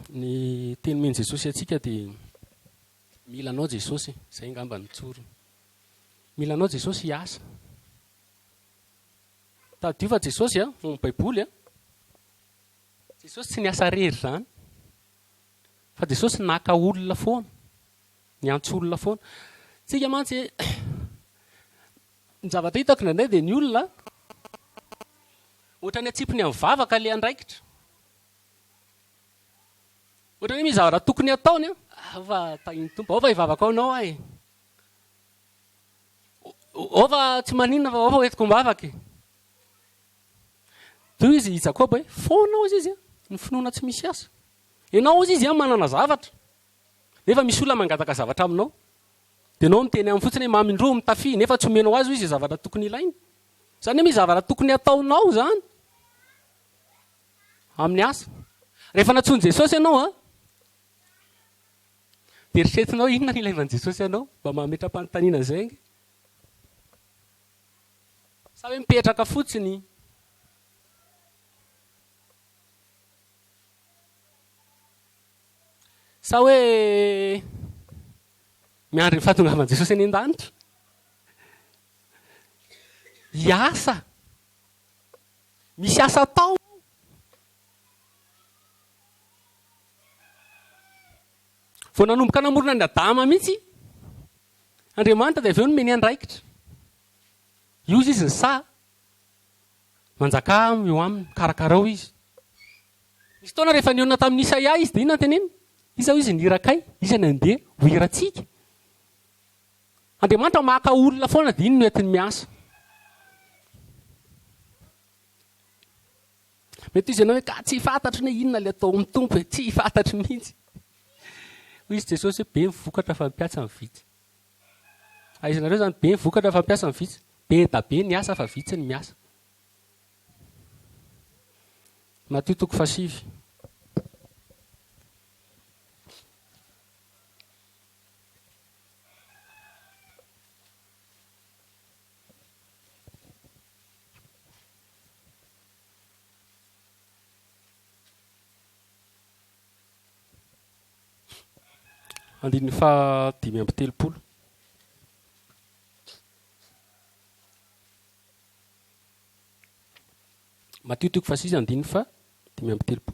Ny teny omen'i Jesosy antsika dia mila anao Jesosy, izay angamba no tsorina. Mila anao Jesosy hiasa. Tadidio fa Jesosy ao amin'ny Baiboly, Jesosy tsy niasa irery izany. Fa Jesosy naka olona foana, niantso olona foana. Tsika mantsy, ny zavatra hitako indraindray dia ny olona ohatran'ny atsipiny amin'ny vavaka ilay andraikitra. Ohatran'ny hoe misy zavatra tokony hataony an, ah, fa tahin'ny Tompo, ao fa hivavaka ao anao aho e. Ao fa tsy maninona fa ao fa hoentiko am-bavaka e. Toy izy i Jakoba hoe, foana hozy izy ny finoana tsy misy asa. Ianao hozy izy manana zavatra, nefa misy olona mangataka zavatra aminao. Dia ianao miteny aminy fotsiny hoe mamindroa, mitafia, nefa tsy omenao azy hoy izy izay zavatra tokony ilainy. Izany hoe misy zavatra tokony hataonao izany amin'ny asa. Rehefa nantsoin'i Jesosy ianao an, dia eritreretinao inona no ilaivan'i Jesosy anao? Mba mametra-panontaniana izay ange. Sa hoe mipetraka fotsiny? Sa hoe miandry ny fahatongavan'i Jesosy any an-danitra? Hiasa. Misy asa atao. Vao nanomboka namorona an'i Adama mihitsy Andriamanitra dia avy eo nomeny andraikitra. Io izy ny saha, manjakà eo aminy, karakarao izy. Nisy fotoana rehefa nihaona tamin'i Isaia izy dia inona no teneniny? Iza hoy izy ny irakay? Iza no handeha ho iratsika? Andriamanitra maka olona foana dia iny no entiny miasa. Mety hoy izy ianao hoe ka tsy fantatro ny inona ilay atao amin'ny Tompo e, tsy fantatro mihitsy. Hoy izy Jesosy hoe be ny vokatra fa ny mpiasa ny vitsy. Aizanareo izany be ny vokatra fa ny mpiasa ny vitsy. Be da be ny asa fa vitsy ny miasa. Matio toko fahasivy. Andininy faha 35. Matio toko fahasivy andininy faha 35.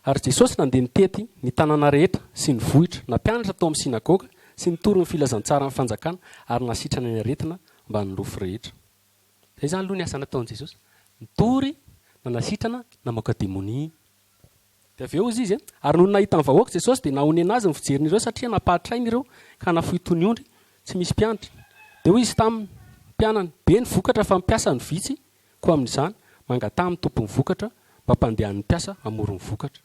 Ary Jesosy nandeha nitety ny tanàna rehetra sy ny vohitra, nampianatra tao amin'ny synagoga sy nitory ny filazantsaran'ny fanjakana ary nasitrana ny aretina mbamin'ny rofy rehetra. Izay izany aloha ny asa nataon'i Jesosy, nitory, nanasitrana, namoaka demonia. Dia avy eo hozy izy, Ary nony nahita ny vahoaka Jesosy, dia nahonena azy ny fijeriny ireo, satria nampahatrainy ireo ka nafoy toy ny ondry tsy misy mpiandry. Dia hoy izy taminy, mpianany, Be ny vokatra fa ny mpiasa no vitsy, koa amin'izany, mangataha amin'ny Tompon'ny vokatra mba hampandehan'ny mpiasa hamory ny vokatra.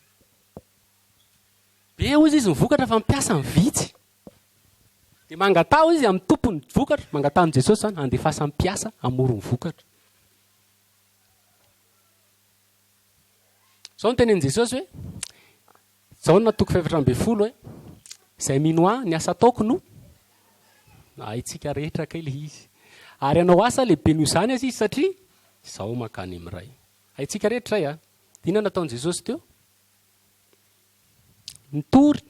Be hozy izy ny vokatra fa ny mpiasa no vitsy. Dia mangataha hozy izy amin'ny Tompon'ny vokatra, mangataha amin'i Jesosy izany, handefasany mpiasa hamory ny vokatra. Izao no tenenin'i Jesosy hoe, Jaona toko faha-14 hoe, Izay mino Ahy, ny asa ataoko no haintsika rehetra kay ilay izy. Ary hanao asa lehibe noho izany aza izy satria izaho mankany amin'ny Ray. Haintsika rehetra izay a. Inona nataon'i Jesosy teo? Nitory.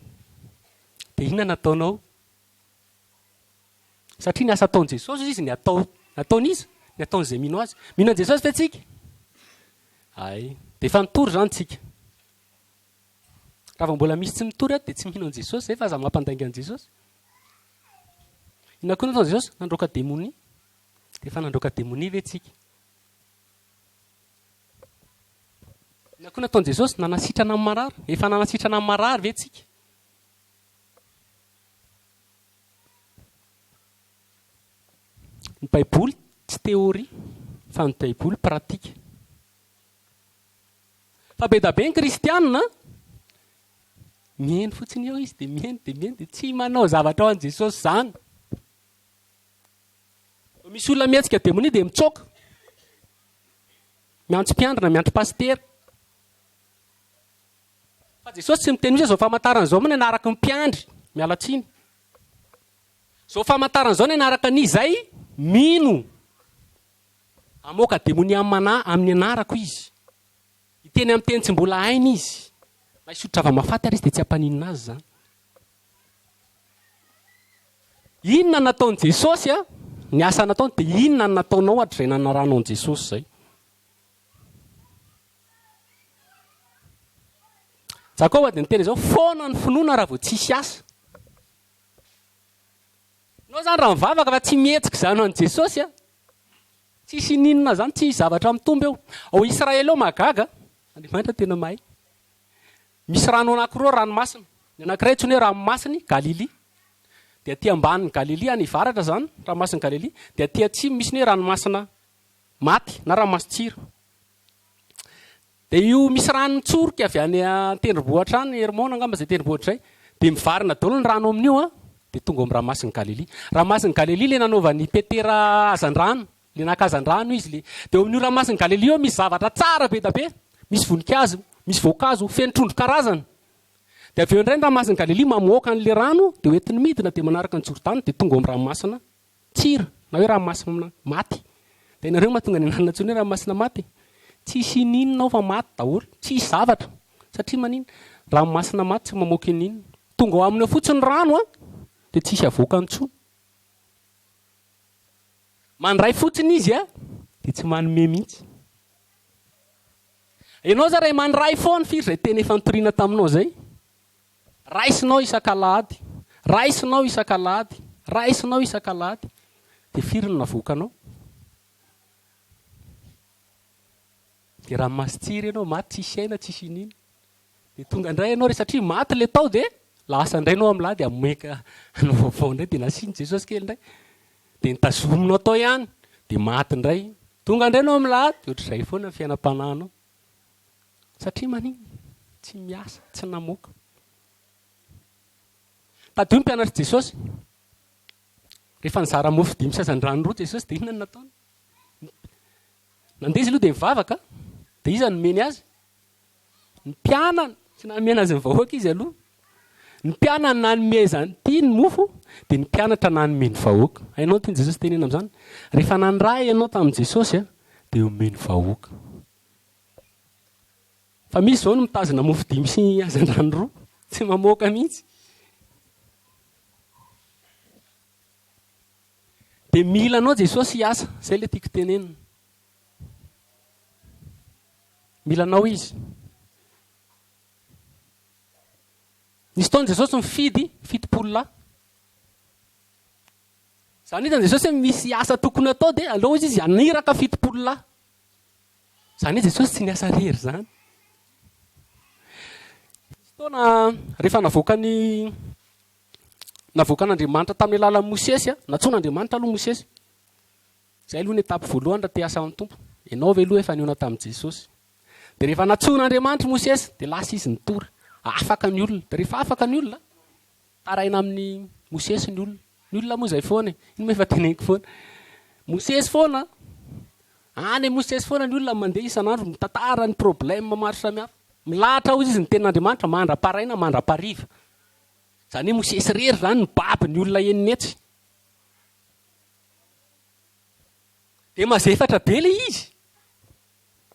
Dia inona nataonao? Satria ny asa ataon'i Jesosy izy ny atao nataon'iza? Ny ataon'izay mino azy. Mino an'i Jesosy ve tsika? Ay, dia efa nitory izany tsika. Raha vao mbola misy tsy mitory ato dia tsy mino an'i Jesosy zay fa aza mampandainga an'i Jesosy. Inona koa nataon'i Jesosy? Nandroaka demonia. Dia efa nandroaka demonia ve tsika? Inona koa nataon'i Jesosy? Nanasitrana ny marary. Efa nanasitrana ny marary ve tsika? Ny Baiboly tsy théorie fa ny Baiboly pratique. Fa be da be ny kristianina mihaino fotsiny eo izy dia mihaino dia mihaino dia tsy manao zavatra ho an'i Jesosy izany. Misy olona mihetsika demonia dia mitsoaka. Miantso mpiandrina, miantso pasitera. Fa Jesosy tsy miteny mihitsy hoe izao famantarana izao moa ny anarako ny mpiandry, miala tsiny. Izao famantarana izao ny anaraka ny izay mino. Hamoaka demonia mana amin'ny anarako izy. Hiteny amin'ny teny tsy mbola hainy izy. Na hisotro zava-mahafaty ary izy dia tsy hampaninona azy izany. Inona no nataon'i Jesosy a? Ny asa nataony dia inona no nataonao hatrizay nanarahanao an'i Jesosy izay? Jakoba dia niteny izao, foana ny finoana raha vao tsisy asa. Ianao izany raha mivavaka fa tsy mihetsika izany ho an'i Jesosy a, tsisy ininona izany, tsisy zavatra mitombo eo. Ao Israely ao mahagaga, Andriamanitra tena mahay. Misy rano anankiroa ranomasina. Ny anankiray antsoina hoe ranomasin'i Galilia. Dia aty ambanin'i Galilia any avaratra izany, ranomasin'i Galilia. Dia aty atsimo misy ny hoe ranomasina maty na ranomasin-tsira. Dia io misy rano mitsorika avy any an-tendrombohitra any, Hermona angamba izay tendrombohitra izay. Dia mivarina daholo ny rano amin'io an, dia tonga ao amin'ny ranomasin'i Galilia. Ranomasin'i Galilia ilay nanaovan'i Petera hazandrano. Le naka hazandrano izy le. Dia eo amin'io ranomasin'i Galilia io misy zavatra tsara be da be. Misy voninkazo, misy voankazo, feno trondro karazany. Dia avy eo indray ny ranomasin'i Galilia mamoaka an'le rano dia hoentiny midina dia manaraka an'i Jordana dia tonga ao amin'ny ranomasina tsira na hoe ranomasina maty. Dia hainareo mahatonga ny anarana antsoina hoe ranomasina maty? Tsisy ininona ao fa maty daholo, tsisy zavatra. Satria maninona? Ranomasina maty tsy mamoaka ininona. Tonga ao aminy ao fotsiny ny rano an, dia tsisy avoakany intsony. Mandray fotsiny izy a, dia tsy manome mihitsy. Ianao za ray mandray foana, firy izay teny efa nitoriana taminao izay? Raisinao isak'alahady, raisinao isak'alahady, raisinao isak'alahady, dia firy no navoakanao? Dia ranomasin-tsiry ianao, maty tsisy aina, tsisy iniana. Dia tonga indray ianao re satria maty ilay tao dia lasa indray ianao amin'ilay dia hamoeka ny vaovao indray dia nasian'i Jesosy kely indray. Dia notazominao tao ihany dia maty indray. Tonga indray ianao amin'ilay dia ohatr'izay foana ny fiainam-panahinao. Satria maninona? Tsy miasa, tsy namoaka. Tadidio ny mpianatr'i Jesosy. Rehefa nizara mofo dimy sy hazandrano roa Jesosy dia inona no nataony? Nandeha izy aloha dia nivavaka, dia iza no nomeny azy? Ny mpianany, tsy nanomena azy ny vahoaka izy aloha. Ny mpianany nanome izany ity ny mofo, dia ny mpianatra nanome ny vahoaka. Hainao ny tian'i Jesosy tenenina amin'izany? Rehefa nandray ianao tamin'i Jesosy, dia omeo ny vahoaka. Fa misy izao ny mitazona mofo dimy sy hazandrano roa, tsy mamoaka mihitsy. Dia mila anao Jesosy hiasa, izay ilay tiako tenenina. Mila anao Izy. Nisy fotoana Jesosy nifidy 70 lahy. Izany hitan'i Jesosy hoe misy asa tokony hatao dia aleo izy haniraka 70 lahy. Izany hoe Jesosy tsy niasa irery izany. Nisy fotoana rehefa navoakan'ny navoakan'Andriamanitra tamin'ny alalan'i Mosesy, nantsoin'Andriamanitra aloha Mosesy. Izay aloha ny étape voalohany raha te hiasa amin'ny Tompo. Ianao ve aloha efa nihaona tamin'i Jesosy? Dia rehefa nantsoin'Andriamanitra i Mosesy, dia lasa izy nitory. Afaka ny olona. Dia rehefa afaka ny olona, taraina amin'i Mosesy ny olona. Ny olona moa izay foana e. Iny moa efa teneniko foana. Mosesy foana. Any Mosesy foana ny olona mandeha isan'andro mitantara ny problème maro samihafa. Milahatra hozy izy ny tenin'Andriamanitra mandra-paraina mandra-pariva. Izany hoe Mosesy irery izany mibaby ny olona 600. Dia mazefatra be ilay izy.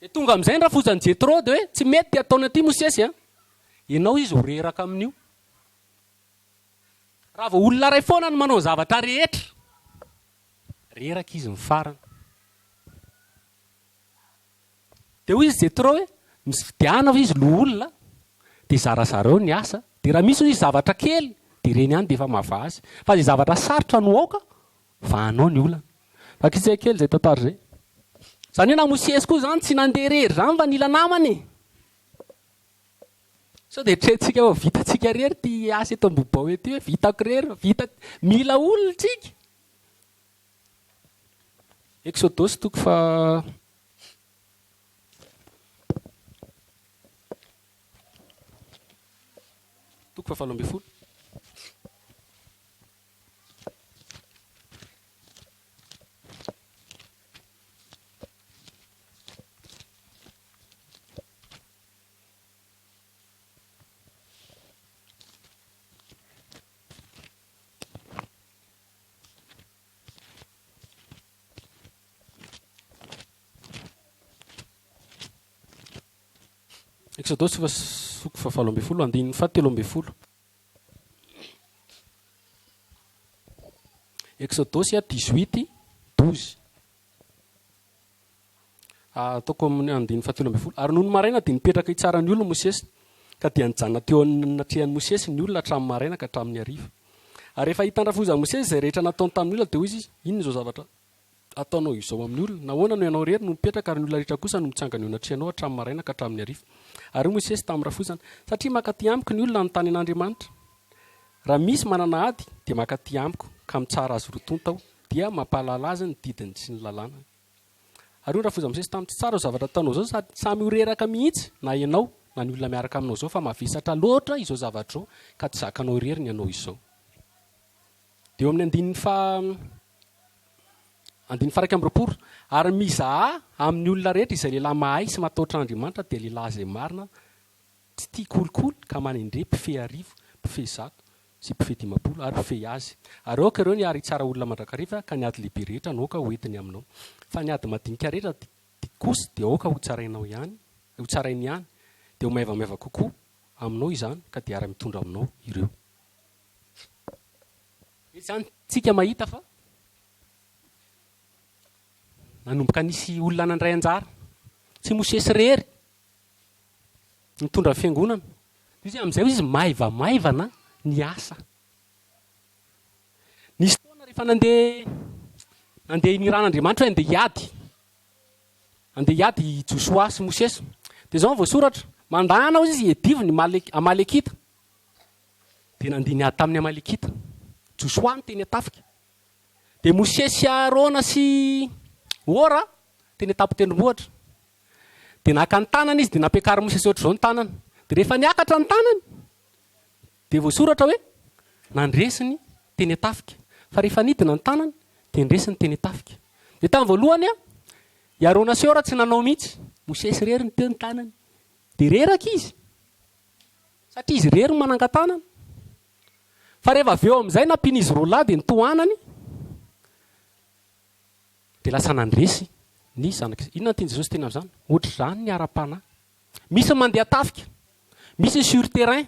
Dia tonga amin'izay ny rafozan'i Jetro dia hoe tsy mety ity ataony ity Mosesy a. Ianao izy ho reraka amin'io. Raha vao olona iray foana no manao ny zavatra rehetra, reraka izy ny farany. Dia hoy izy Jetro hoe, mifidiana hoy izy loholona, dia zarazarao ny asa, dia raha misy hoy izy zavatra kely, dia ireny ihany dia efa mahavaha azy, fa izay zavatra sarotra no aoka vahanao ny olana. Vakitsika kely izay tantara izay. Izany hoe na Mosesy koa izany tsy nandeha irery izany fa nila namana e! Sao dia eritreretintsika fa vitantsika irery ity asa eto Ambohibao ity hoe vitako irery, vita, mila olona tsika. Eksodosy toko faha toko faha 18. Eksodosy toko fahavalo ambin'ny folo, andininy fahatelo ambin'ny folo. Eksodosy 18, 12. Ataoko amin'ny andininy fahatelo ambin'ny folo. Ary nony maraina dia nipetraka hitsara ny olona Mosesy, ka dia nijanona teo anatrehan'i Mosesy ny olona hatramin'ny maraina ka hatramin'ny hariva. Ary rehefa hitan'ny rafozan'i Mosesy izay rehetra nataony tamin'ny olona, dia hoy izy, Inona izao zavatra ataonao izao amin'ny olona? Nahoana no ianao irery no mipetraka ary ny olona rehetra kosa no mitsangana eo anatrehanao hatramin'ny maraina ka hatramin'ny hariva? Ary hoy Mosesy tamin'ny rafozany, Satria mankaty amiko ny olona hanontany an'Andriamanitra. Raha misy manana ady, dia mankaty amiko, ka mitsara azy roa tonta aho, dia mampahalala azy ny didiny sy ny lalànany. Ary hoy ny rafozan'i Mosesy taminy, Tsy tsara izao zavatra ataonao izao, sady samy ho reraka mihitsy na ianao na ny olona miaraka aminao izao, fa mavesatra loatra izao zavatra izao, ka tsy zakanao irery ny hanao izao. Dia eo amin'ny andininy faha andininy faha-21, Ary mizahà amin'ny olona rehetra izay lehilahy mahay sy matahotra an'Andriamanitra, dia lehilahy izay marina, tsy tia kolikoly, ka manendre mpifehy arivo, mpifehy zato, sy mpifehy 50, ary mpifehy azy. Ary aoka ireo ny hary hitsara olona mandrakariva, ka ny ady lehibe rehetra no aoka ho entiny aminao. Fa ny ady madinika rehetra kosa dia aoka hotsarainao ihany, hotsarainy ihany, dia ho maivamaiva kokoa aminao izany, ka dia hiara-mitondra aminao ireo. Eto izany tsika mahita fa nanomboka nisy olona nandray anjara. Tsy Mosesy irery nitondra ny fiangonana. Izy amin'izay hoy izy maivamaivana ny asa. Nisy fotoana rehefa nandeha nandeha nirahan'Andriamanitra hoe andeha hiady. Andeha hiady i Josoa sy Mosesy. Dia izao no voasoratra, mandana hoy izy hiadivo ny Amalekita. Dia nandeha niady tamin'ny Amalekita. Josoa no teny an-tafika. Dia Mosesy sy Arona sy Hora teny an-tampon-tendrombohitra. Dia naka ny tanany izy dia nampiakarin'i Mosesy ohatr'izao ny tanany. Dia rehefa niakatra ny tanany dia voasoratra hoe nandresy ny teny an-tafika. Fa rehefa nidina ny tanany dia nresy ny teny an-tafika. Dia tamin'ny voalohany i Arona sy Hora tsy nanao mihitsy. Mosesy irery no teo ny tanany. Dia reraka izy. Satria izy irery no manangan-tanana. Fa rehefa avy eo amin'izay nampian'izy roa lahy dia nitohanany. Dia lasa nandresy ny zanak'i. Inona no tian'i Jesosy teny amin'izany? Ohatr'izany ny ara-panahy. Misy ny mandeha tafika, misy ny sur terrain,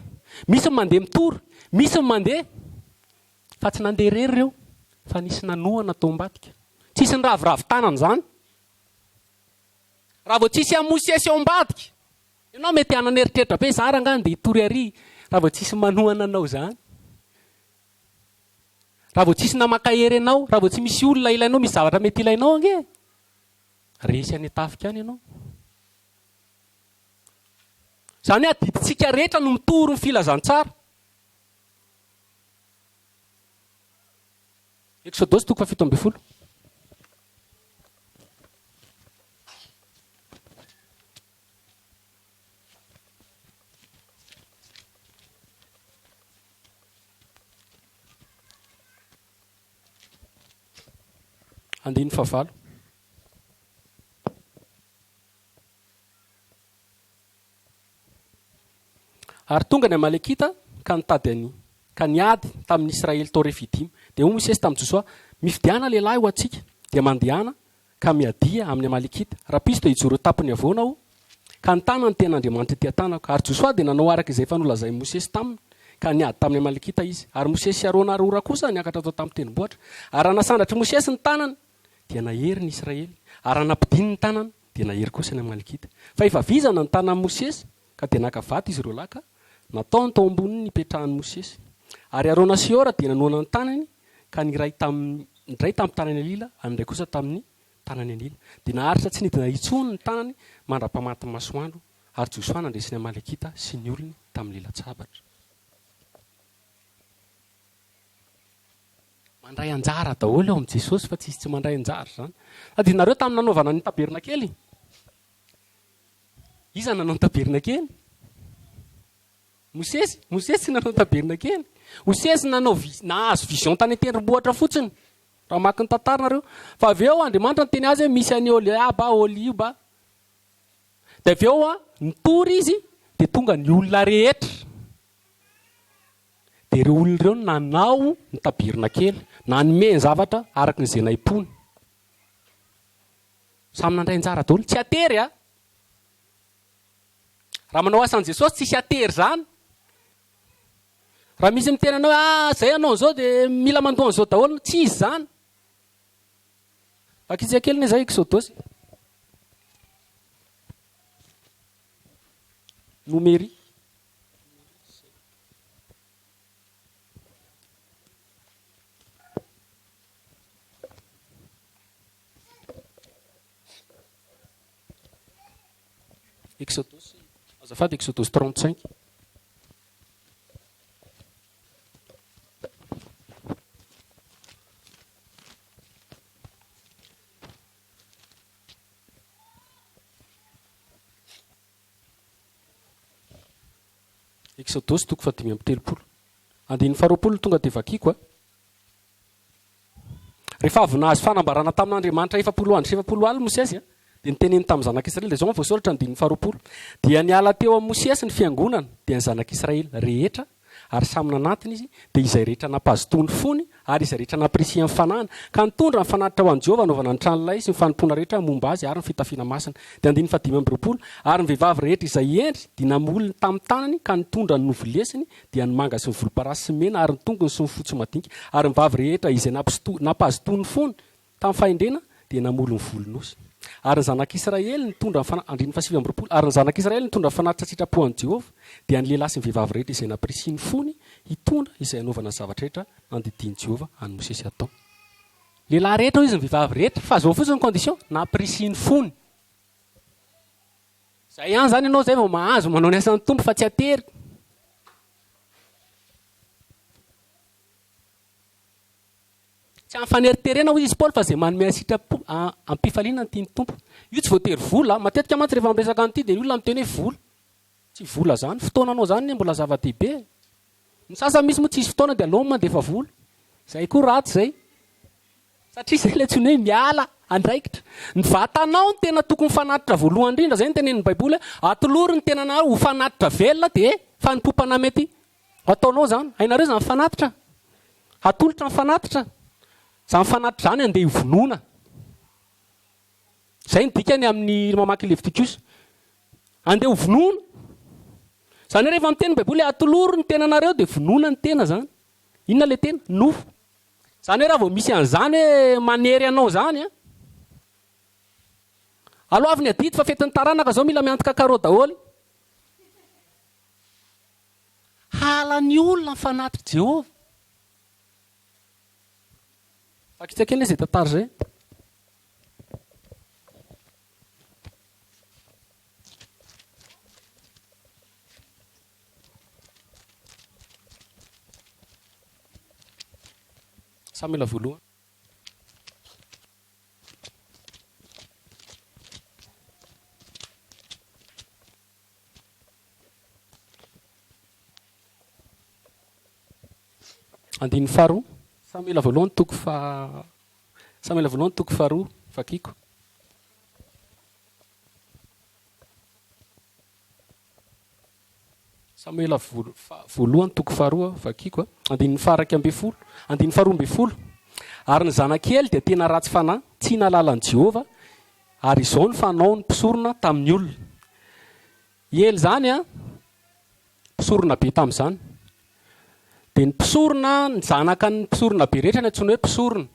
misy ny mandeha mitory, misy ny mandeha fa tsy nandeha irery ireo fa nisy nanohana tao ambadika. Tsisy niraviravy tanana izany. Raha vao tsisy an'i Mosesy ao ambadika, ianao mety hanana eritreritra be, za rangahy andeha hitory ary raha vao tsisy manohana anao izany. Raha vao tsisy namankahery anao, raha vao tsy misy olona ilainao, misy zavatra mety ilainao ange e! Resy any an-tafika any ianao. Izany hoe adidintsika rehetra no mitory ny filazantsara. Eksodosy toko faha-17. Andininy fahavalo. Ary tonga ny Amalekita ka nitady an'i ka niady tamin'ny Israely tao Refidima. Dia hoy Mosesy tamin'i Josoa, Mifidiana lehilahy ho antsika, dia mandehana ka miadia amin'ny Amalekita. Rahampitso dia hijoro eo an-tampon'ny havoana aho, ka nitana ny tenin'Andriamanitra ety an-tanako. Ary Josoa dia nanao araka izay efa nolazain'i Mosesy taminy, ka niady tamin'ny Amalekita izy. Ary Mosesy sy Arona ary Hora kosa niakatra tao an-tampon-tendrombohitra. Ary raha nasandratr'i Mosesy ny tanany, dia nahery ny Israely, ary raha nampidiny ny tanany, dia nahery kosa ny Amalekita. Fa efa vizana ny tanan'i Mosesy, ka dia naka vato izy roalahy ka nataony tao ambonin'ny nipetrahan'i Mosesy. Ary Arona sy Hora dia nanohana ny tanany, ka ny iray tamin'ny ny iray tamin'ny tanany an'ila ary ny iray kosa tamin'ny tanany an'ila. Dia naharitra tsy nidina intsony ny tanany mandra-pamatin'ny masoandro, ary Josoa nandresy ny Amalekita sy ny olony tamin'ny lela-tsabatra. Mandray anjara daholo ao amin'i Jesosy fa tsisy tsy mandray anjara izany. Tadidinareo tamin'ny nanaovana ny tabernakely? Iza nanao ny tabernakely? Mosesy, Mosesy tsy nanao tabernakely. Mosesy nanao nahazo vision tany an-tendrombohitra fotsiny. Raha mamaky ny tantara nareo. Fa avy eo Andriamanitra niteny azy hoe misy an'i Oliaba, Oliba. Dia avy eo nitory izy dia tonga ny olona rehetra. Dia ireo olona ireo no nanao ny tabernakely, nanome ny zavatra araka ny izay nahim-pony. Samy nandray anjara daholo, tsy atery a! Raha manao asan'i Jesosy tsisy hatery zany. Raha misy miteny anao hoe ah zay hanao an'izao dia mila mandoa an'izao daholo, tsy izy zany. Vakitsika kely anie zay Eksodosy. Nomery. Eksodosy, azafady, Eksodosy 35. Eksodosy toko fahadimy amby telopolo. Andininy faharoapolo no tonga dia vakiko a. Rehefa avy nahazo fanambarana tamin'Andriamanitra 40 andro sy 40 alina Mosesy, dia niteneniny tamin'ny zanak'Israely, dia izao no voasoratra andininy faharoapolo, Dia niala teo amin'i Mosesy ny fiangonana, dia ny zanak'Israely rehetra, ary samy nanantona izy, dia izay rehetra nampazotoa ny fony, ary izay rehetra nampirisihan'ny fanahiny, ka nitondra ny fanatitra ho an'i Jehovah hanaovana ny tranolay sy ny fanompoana rehetra momba azy ary ny fitafiana masina. Dia andininy fahadimy amby 20, Ary ny vehivavy rehetra izay hendry dia namoly ny tamin'ny tanany ka nitondra ny novolesiny, dia ny manga sy ny volomparasy sy ny mena ary ny tongony sy ny fotsy madinika, ary ny vavy rehetra izay nampazotoa ny fony tamin'ny fahendrena dia namoly ny volon'osy. Ary ny zanak'Israely nitondra ny fana-, andininy faha-29, ary ny zanak'Israely nitondra ny fanatitra an-tsitrapo an'i Jehovah, dia ny lehilahy sy ny vehivavy rehetra izay nampirisihin'ny fony hitondra izay hanaovana ny zavatra rehetra nandidian'i Jehovah an'i Mosesy hatao. Lehilahy rehetra hoy izy, ny vehivavy rehetra, fa izao fotsiny ny condition, nampirisihin'ny fony. Zay ihany zany ianao zay vao mahazo manao ny asan'ny Tompo fa tsy atery. Tsy amin'ny faneriterena hoy izy Paoly fa izay manome sitrapo am-pifaliana no tian'ny Tompo. Io tsy voatery vola, matetika mantsy rehefa miresaka an'ity dia ny olona miteny hoe vola. Tsy vola zany, fotoananao zany anie mbola zava-dehibe e. Ny sasany misy moa tsisy fotoana dia aleony mandefa vola. Zay koa ratsy zay. Satria zay ilay antsoina hoe miala andraikitra. Ny vatanao no tena tokony fanatitra voalohany indrindra, zay no tenenin'ny baiboly hoe atolory ny tenanareo ho fanatitra velona dia fanompoam-panahy mety ho ataonao zany. Hainareo zany fanatitra? Atolotra ny fanatitra. Zany fanatitra zany andeha hovonoina. Zay ny dikany amin'ny mamaky Levitikosy. Andeha ho vonoina. Zany hoe rehefa miteny ny baiboly hoe atolory ny tenanareo dia vonoina ny tena zany. Inona ilay tena? Nofo. Zany hoe raha vao misy an'izany hoe manery anao zany an, aloavy ny adidy fa fetin'ny taranaka zao mila miantoka carreau daholo. Halan'ny olona ny fanatitr'i Jehovah. Vakitsika kely izay tantara izay. Samoela voalohany. Andininy faharoa. Samoela voalohany toko faha Samoela voalohany toko faharoa vakiko. Samoela voalohany toko faharoa vakiko a, andininy faha-11, andininy faha-12. Ary ny zanak'i Ely dia tena ratsy fanahy, tsy nahalala an'i Jehovah, ary izao no fanaon'ny mpisorona tamin'ny olona. I Ely izany a, mpisorona be tamin'izany. Dia ny mpisorona, ny zanaka ny mpisorona be rehetra no antsoina hoe mpisorona.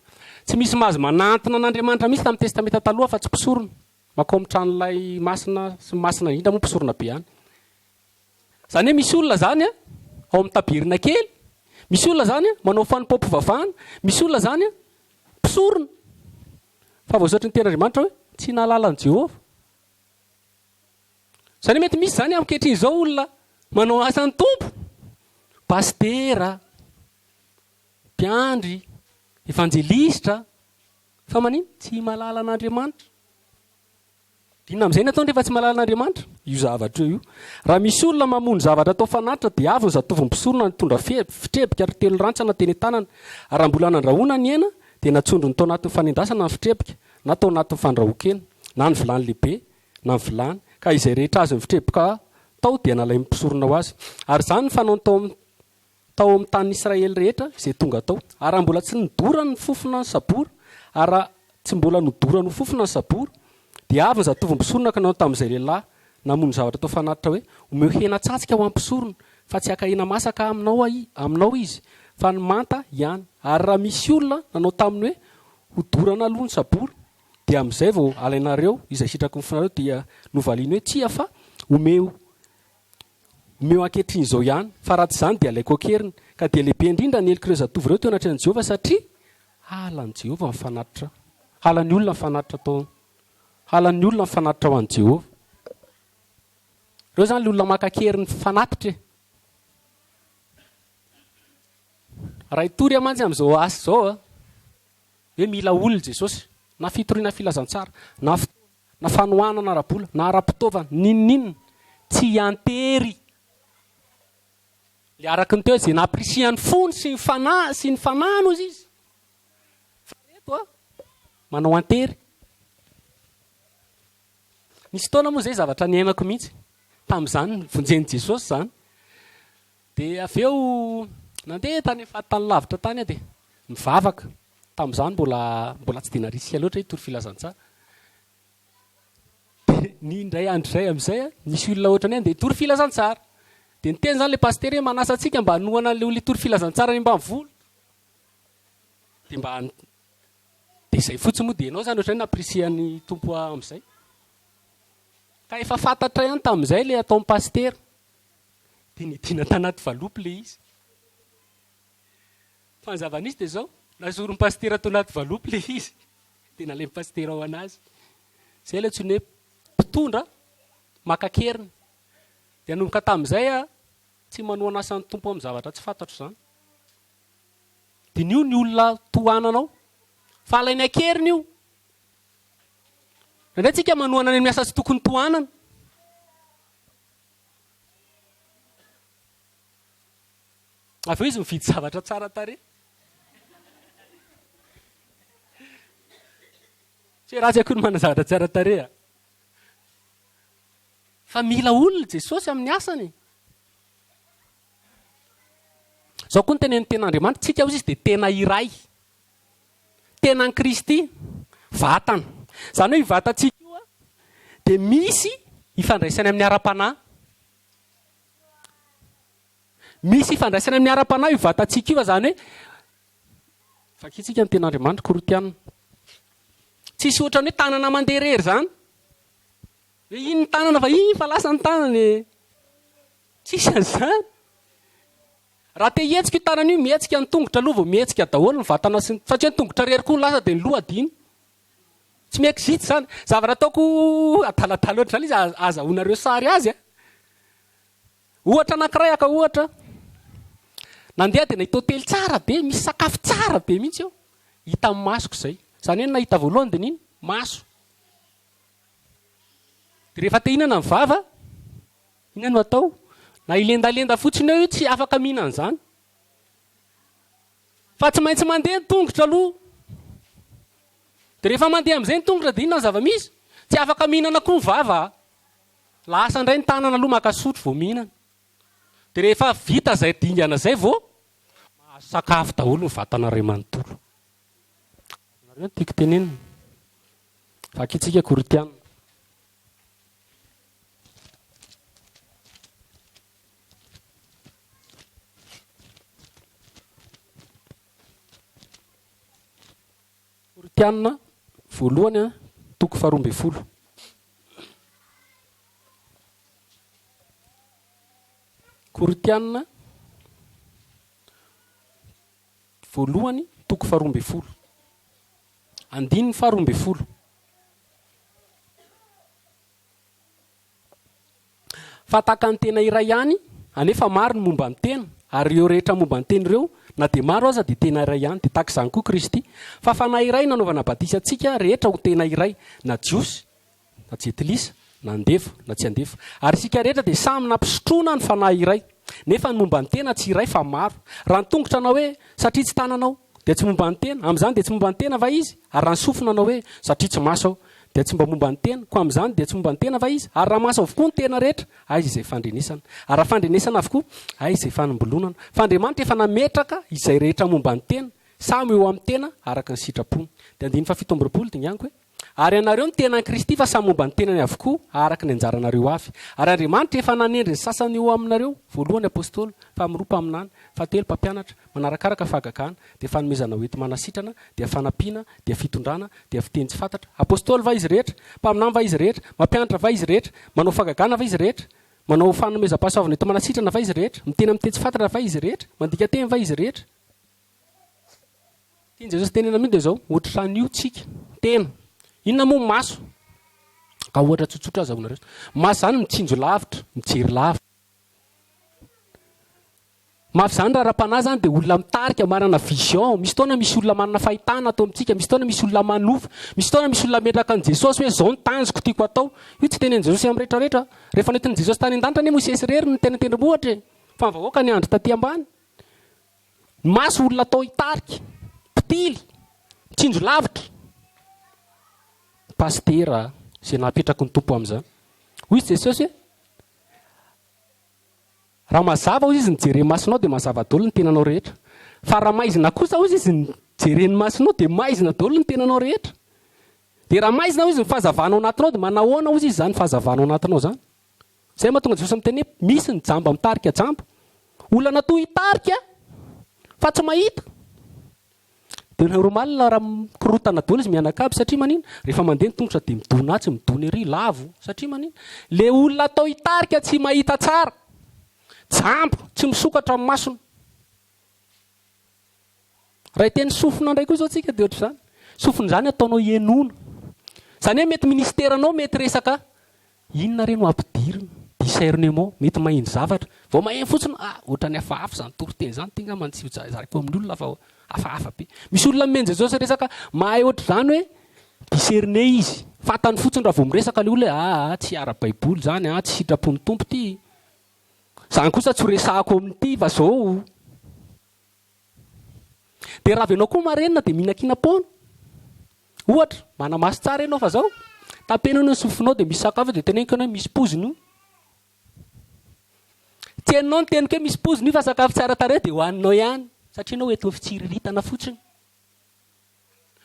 Tsy misy mahazo manantona an'Andriamanitra mihitsy tamin'ny Testamenta Taloha afa-tsy mpisorona. Mankao amin'ny tranolay masina sy ny masina indrindra moa mpisorona be any. Izany hoe misy olona izany ao amin'ny tabernakely, misy olona izany manao fanompoam-pivavahana, misy olona izany mpisorona. Fa voasoratry ny tenin'Andriamanitra hoe tsy nahalala an'i Jehovah. Izany hoe mety misy izany ankehitriny izao olona manao asan'ny Tompo, pasitera, mpiandry, evanjelistra, Fa manino? Tsy mahalala an'Andriamanitra. Inona amin'izay ny ataony rehefa tsy mahalala an'Andriamanitra? Io zavatra io. Raha misy olona mamono zavatra atao fanatitra dia avy ny zatovon'ny mpisorona nitondra fitrebika ary telo rantsana teny an-tanana. Ary raha mbola nandrahoana ny hena dia natsondrony tao anatin'ny fanendasana ny fitrebika na tao anatin'ny fandrahoan-kena na ny vilany lehibe na ny vilany ka izay rehetra azon'ny fitrebika tao dia nalain'ny mpisorona ho azy. Ary izany no fanaony tao amin'ny tao amin'ny tanin'i Israely rehetra izay tonga tao. Ary raha mbola tsy nodorany ny fofona ny sabora, ary raha tsy mbola nodorany ho fofona ny sabora, dia avy ny zatovo mpisorona ka nanao tamin'izay lehilahy namono zavatra atao fanatitra hoe, Omeo hena tsatsika ho an'ny mpisorona, fa tsy haka hena masaka aminao aminao izy, fa ny manta ihany. Ary raha misy olona nanao taminy hoe, Hodorana aloha ny sabora, dia amin'izay vao alainareo izay sitraky ny fonareo, dia novaliany hoe, Tsia, fa omeo omeo ankehitriny izao ihany, fa raha tsy izany dia alaiko an-keriny. Ka dia lehibe indrindra ny helok'ireo zatovo ireo teo anatrehan'i Jehovah, satria halan'i Jehovah ny fanatitra, halan'ny olona ny fanatitra atao, halan'ny olona ny fanatitra ho an'i Jehovah. Ireo izany ilay olona maka an-keriny fanatitra e. Raha hitory aho mantsy amin'izao asa izao a, hoe mila olona Jesosy, na fitoriana filazantsara, na fotoana, na fanohanana ara-bola, na ara-pitaovana, n'inon'inona, tsy an-tery. Ilay araka ny teo hoe izay nampirisihan'ny fony sy ny fanahy sy ny fanahiny hozy izy. Fa ireto a, manao an-tery. Nisy fotoana moa izay zavatra niainako mihitsy, tamin'izany nivonjen'i Jesosy izany. Dia avy eo nandeha tany amin'ny faritany lavitra tany aho dia nivavaka. Tamin'izany mbola mbola tsy dia narisika loatra hitory filazantsara. Dia ny indray andro izay amin'izay nisy olona ohatran'ny hoe andeha hitory filazantsara. Dia niteny izany ilay pasitera hoe manasa antsika mba hanohana an'ilay olona hitory filazantsara any ambanivolo. Dia mba dia izay fotsiny moa dia ianao izany ohatran'ny hoe nampirisihan'ny Tompo amin'izay. Ka efa fantatra ihany tamin'izay ilay ataon'ny pasitera. Dia nidina tanaty valopy ilay izy. Fa ny zava-nisy dia izao, nazorin'ny pasitera tao anaty valopy ilay izy, dia nalain'ny pasitera ho an'azy. Izay ilay antsoina hoe mpitondra maka an-keriny. Dia nanomboka tamin'izay aho, tsy manohana asan'ny Tompo amin'ny zavatra tsy fantatro izany. Diniho ny olona tohananao, fa alainy an-keriny io. Indraindray tsika manohana any amin'ny asa tsy tokony tohanana. Avy eo izy mividy zavatra tsara tarehy. Tsy hoe ratsy akory ny manana zavatra tsara tarehy a. Fa mila olona Jesosy amin'ny asany. Izao koa ny tenenin'ny tenin'Andriamanitra, tsika hozy izy dia tena iray. Tenan'i Kristy, vatana. Izany hoe io vatantsika io dia misy ifandraisany amin'ny ara-panahy. Misy ifandraisany amin'ny ara-panahy io vatantsika io fa izany hoe vakintsika ny tenin'Andriamanitra, Korintiana. Tsisy ohatran'ny hoe tanana mandeha irery izany. Hoe iny ny tanana fa iny fa lasa ny tanana e. Tsisy an'izany. Raha te hihetsika io tanana io, mihetsika ny tongotra aloha vao mihetsika daholo ny vatana sy ny, fa tsy hoe ny tongotra irery koa no lasa dia ny loha adino. Tsy mi-existe izany. Zavatra ataoko adaladala ohatr'izany izy ahazahoanareo sary azy a. Ohatra anankiray haka ohatra, nandeha dia nahita hotely tsara be, misy sakafo tsara be mihitsy eo. Hitan'ny masoko izay. Izany hoe ny nahita voalohany dia n'inona? Maso. Dia rehefa te hihinana ny vava, inona no atao? Na hilendalenda fotsiny eo io tsy afaka mihinana izany. Fa tsy maintsy mandeha ny tongotra aloha. Dia rehefa mandeha amin'izay ny tongotra dia inona ny zava-misy? Tsy afaka mihinana koa ny vava. Lasa indray ny tanana aloha maka sotro vao mihinana. Dia rehefa vita izay dingana izay vao mahazo sakafo daholo ny vatana iray manontolo. Azonareo ny tiako tenenina? Vakintsika Korintiana. Korintiana voalohany toko faharoa ambin'ny folo. Korintiana voalohany toko faharoa ambin'ny folo. Andininy faharoa ambin'ny folo. Fa tahaka ny tena iray ihany, anefa maro ny momba ny tena, ary ireo rehetra momba ny tena ireo, na dia maro aza, dia tena iray ihany, dia tahaka izany koa Kristy. Fa Fanahy iray nanaovana batisa antsika rehetra ho tena iray, na Jiosy, na Jentilisa, na andevo, na tsy andevo. Ary isika rehetra dia samy nampisotroina ny Fanahy iray. Nefa ny momba ny tena tsy iray fa maro. Raha ny tongotra hanao hoe, Satria tsy tanana aho, dia tsy momba ny tena, amin'izany dia tsy momba ny tena va izy? Ary raha ny sofina hanao hoe, Satria tsy maso aho, dia tsy mba momba ny tena, koa amin'izany dia tsy momba ny tena va izy? Ary raha maso avokoa ny tena rehetra, aiza izay fandrenesana? Ary raha fandrenesana avokoa, aiza izay fanombolonana? Fa Andriamanitra efa nametraka izay rehetra momba ny tena, samy ho eo amin'ny tena araka ny sitrapony. Dia andininy fahafito amby roapolo, dinganiko hoe. Ary ianareo no tenan'i Kristy fa samy momba ny tenany avokoa araka ny anjaranareo avy. Ary Andriamanitra efa nanendry ny sasany ho aminareo, voalohany apostoly, faharoa mpaminany, fahatelo mpampianatra, manarakaraka fahagagana, dia fanomezana ho enti-manasitrana, dia fanampiana, dia fitondrana, dia fiteny tsy fantatra. Apostoly va izy rehetra? Mpaminany va izy rehetra? Mampianatra va izy rehetra? Manao fahagagana va izy rehetra? Manao fanomezam-pahasoavana enti-manasitrana va izy rehetra? Miteny amin'ny teny tsy fantatra va izy rehetra? Mandika teny va izy rehetra? Tian'i Jesosy tenena amin'io dia izao, ohatran'io tsika, tena. Inona moa ny maso? Ka ohatra tsotsotra azahoanareo. Maso izany mitsinjo lavitra, mijery lavitra. Mafy izany raha ara-panahy izany dia olona mitarika, manana vision. Misy fotoana misy olona manana fahitana ato amintsika, misy fotoana misy olona manofy, misy fotoana misy olona ametraka an'i Jesosy hoe izao ny tanjoko tiako atao. Io tsy tenenin'i Jesosy amin'ny rehetrarehetra. Rehefa nentin'i Jesosy tany an-danitra anie Mosesy irery no teny an-tendrombohitra e. Fa ny vahoaka niandry taty ambany. Ny maso olona atao hitarika, mpitily, mitsinjo lavitra. Pasitera izay napetraky ny Tompo amin'izany. Hoy izy Jesosy hoe, raha mazava hoy izy ny jeren'ny masonao dia mazava daholo ny tenanao rehetra. Fa raha maizina kosa hoy izy ny jeren'ny masonao dia maizina daholo ny tenanao rehetra. Dia raha maizina hoy izy ny fahazavana ao anatinao dia manahoana hoy izy izany fahazavana ao anatinao izany. Izay mahatonga Jesosy miteny hoe misy ny jamba mitarika jamba. Olona natao hitarika fa tsy mahita. Dia normal raha mikorotana daholo izy mianakavy satria manina? Rehefa mandeha ny tongotra dia midona atsy, midona ery, lavo. Satria manina? Le olona atao hitarika tsy mahita tsara. Jamba, tsy misokatra ny masony. Raha hiteny sofina indray koa izao tsika dia ohatr'izany. Sofina izany ataonao henoina. Izany hoe mety ministeranao mety resaka inona re no ampidirina, discernement, mety maheno zavatra. Vao maheno fotsiny, ah ohatran'ny hafahafa izany toriteny izany, ity angamba tsy ho zaraiko amin'ny olona fa hafahafa be. Misy olona nomen'i Jesosy resaka mahay ohatr'izany hoe discerner izy. Fantany fotsiny raha vao miresaka ilay olona hoe ah, ah tsy ara-baiboly izany, ah tsy sitrapon'ny Tompo ity. Izany kosa tsy ho resahako amin'ity fa zao. Dia raha avy ianao koa marenina dia mihinankinam-poana. Ohatra, manamaso tsara ianao fa zao, tapenana ny sofinao dia misy sakafo dia teneniko ianao hoe misy poizina io. Tsy henonao ny teniko hoe misy poizina io fa sakafo tsara tarehy dia hohaninao ihany satria ianao entin'ny fitsiriritana fotsiny.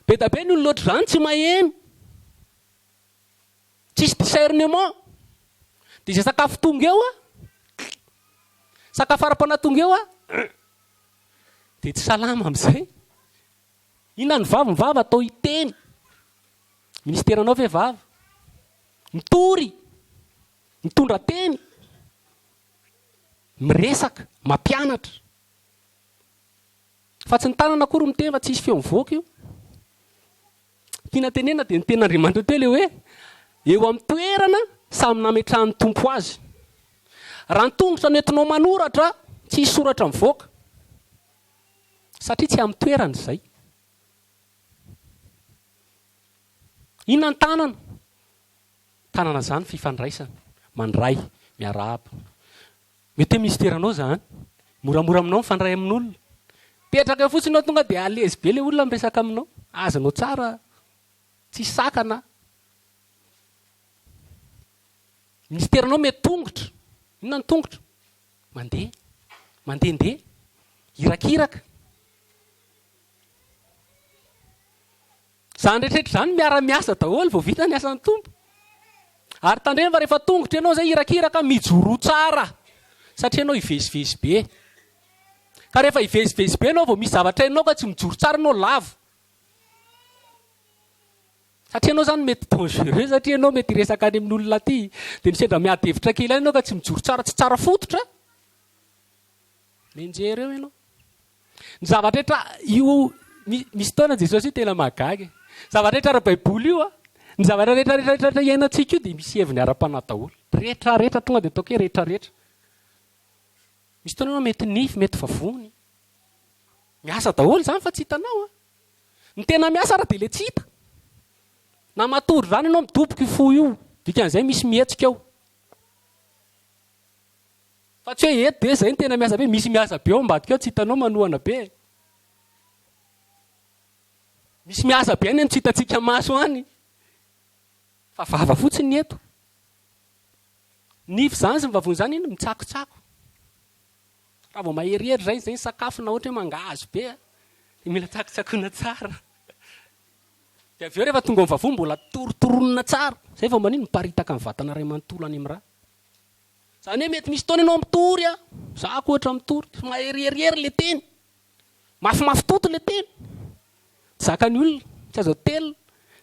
Be dia be ny olona ohatr'izany tsy maheno. Tsisy discernement. Dia izay sakafo tonga eo a, sakafo ara-panahy tonga eo a, dia tsy salama amin'izay. Inona ny vava? Ny vava atao hiteny. Ministeranao ve vava? Mitory, mitondra teny, miresaka, mampianatra. Fa tsy ny tanana akory miteny fa tsisy feo mivoaka io. Tiana tenenina dia ny tenin'Andriamanitra teo ilay hoe eo amin'ny toerana samy nametrahan'ny Tompo azy. Raha ny tongotra no entinao manoratra, tsy hisy soratra mivoaka. Satria tsy amin'ny toerany izay. Inona ny tanana? Tanana izany fifandraisana, mandray, miarahaba. Mety hoe misteranao izany. Moramora aminao mifandray amin'olona. Mipetraka eo fotsiny ianao tonga dia à l'aise be ilay olona miresaka aminao. Azonao tsara, tsisy sakana. Misteranao mety tongotra. Inona ny tongotra? Mandeha, mandehandeha, irakiraka. Izany rehetra rehetra izany miara-miasa daholo vao vita ny asan'ny Tompo. Ary tandremo fa rehefa tongotra ianao izay hirakiraka, mijoroa tsara satria ianao hivezivezy be. Ka rehefa hivezivezy be ianao vao misy zavatra hainao ka tsy mijoro tsara ianao lavo. Satria ianao izany mety dangereux satria ianao mety hiresaka any amin'olona aty dia misendra miady hevitra kely any ianao ka tsy mijoro tsara, tsy tsara fototra. Mianjera eo ianao. Ny zavatra rehetra io misy fotoana Jesosy io tena mahagaga e. Zavatra rehetra ara-baiboly io a, ny zavatra rehetra rehetra rehetra rehetra iainantsika io dia misy heviny ara-panahy daholo. Rehetra rehetra tonga dia ataoko hoe rehetra rehetra. Misy fotoana ianao mety nify, mety vavony. Miasa daholo izany fa tsy hitanao a. Ny tena miasa ary dia ilay tsy hita. Na matory izany ianao midoboka io fo io, dikan'izay misy mihetsika ao. Fa tsy hoe eto dia zay no tena miasa be, misy miasa be ao ambadika ao tsy hitanao manohana be e. Misy miasa be any tsy hitantsika maso any. Fa vava fotsiny ny eto. Nify zany sy ny vavony zany iny mitsakotsako. Raha vao maherihery zay zay ny sakafo na ohatra hoe mangahazo be a, dia mila tsakotsakoina tsara. Dia avy eo rehefa tonga ao amin'ny vavony mbola torotoronina tsara. Izay vao manino? Miparitaka ny vatana iray manontolo any amin'ny ra. Izany hoe mety misy fotoana ianao mitory an, za koa ohatra mitory, maheriherihery ilay teny, mafimafy toto ilay teny, tsy zakan'ny olona, tsy azo atelina,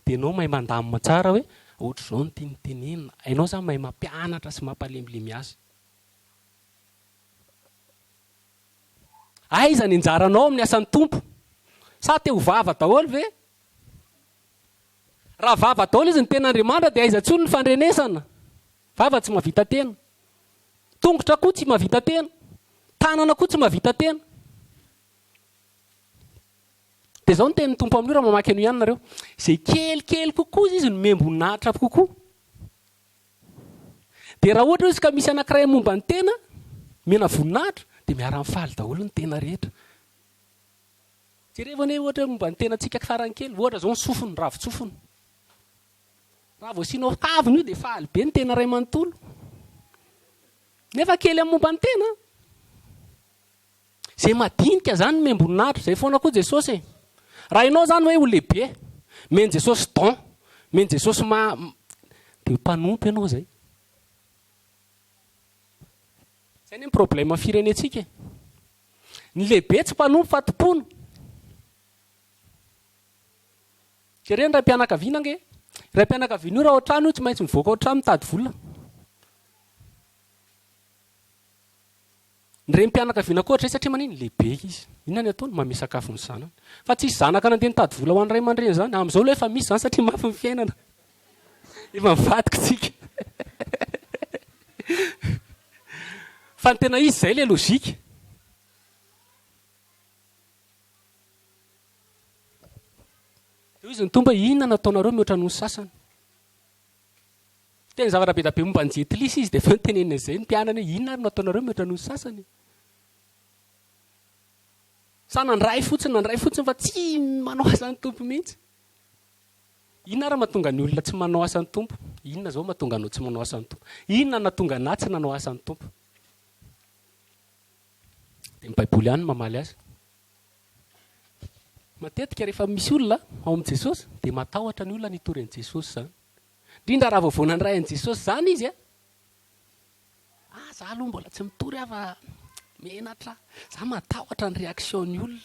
dia ianao mahay mandamina tsara hoe ohatr'izao no tiany tenenina, hainao izany mahay mampianatra sy mampalemilemy azy. Aiza ny anjaranao amin'ny asan'ny Tompo? Sa te ho vava daholo ve? Raha vava daholo izy ny tenin'Andriamanitra dia aiza intsony ny fandrenesana? Vava tsy mahavita tena. Tongotra koa tsy mahavita tena. Tanana koa tsy mahavita tena. Dia izao ny tenin'ny Tompo amin'io raha mamaky an'io ihany nareo. Izay kelikely kokoa izy no memboninahitra kokoa. Dia raha ohatra izy ka misy anankiray momba ny tena, mena voninahitra, dia miara-mifaly daholo ny tena rehetra. Jerevo anie ohatra hoe momba ny tenantsika farany kely, ohatra izao ny sofiny, ny ravin-tsofina. Raha vao asianao kavina io dia faly be ny tena iray manontolo. Nefa kely amin'ny momba ny tena. Izay madinika izany nomem-boninahitra, izay foana koa Jesosy e. Raha ianao izany hoe ho lehibe, omen'i Jesosy don, omen'i Jesosy ma, dia ho mpanompo ianao izay. Izay anie ny problème firenentsika e. Ny lehibe tsy mpanompo fa tompoina. Jereo ny raim-pianakaviana ange. Raim-pianakaviana io raha ao an-trano io tsy maintsy mivoaka ao an-trano mitady vola. Ny renim-pianakaviana koa ohatr'izay satria manino? Lehibe izy. Inona ny ataony? Manome sakafo ny zanany. Fa tsisy zanaka nandeha nitady vola ho an'ny ray aman-dreny izany. Amin'izao aloha efa misy izany satria mafy ny fiainana. Efa mivadika tsika. Fa ny tena izy izay ilay logique. Dia hoy izy ny Tompo hoe inona no ataonareo mihoatra noho ny sasany? Niteny zavatra be dia be momba an'i Jentilisa izy dia avy eo niteneniny an'izay ny mpianany hoe inona ary no ataonareo mihoatra noho ny sasany? Sa nandray fotsiny, nandray fotsiny fa tsy manao asan'ny Tompo mihitsy? Inona ary mahatonga ny olona tsy manao asan'ny Tompo? Inona izao mahatonga anao tsy manao asan'ny Tompo? Inona no nahatonga anà tsy nanao asan'ny Tompo? Dia ny Baiboly ihany no mamaly azy. Matetika rehefa misy olona ao amin'i Jesosy dia matahotra ny olona ny hitory an'i Jesosy izany. Indrindra raha vao vao nandray an'i Jesosy izany izy a! Ah, za aloha mbola tsy mitory aho fa menatra, za matahotra ny réaction-ny olona.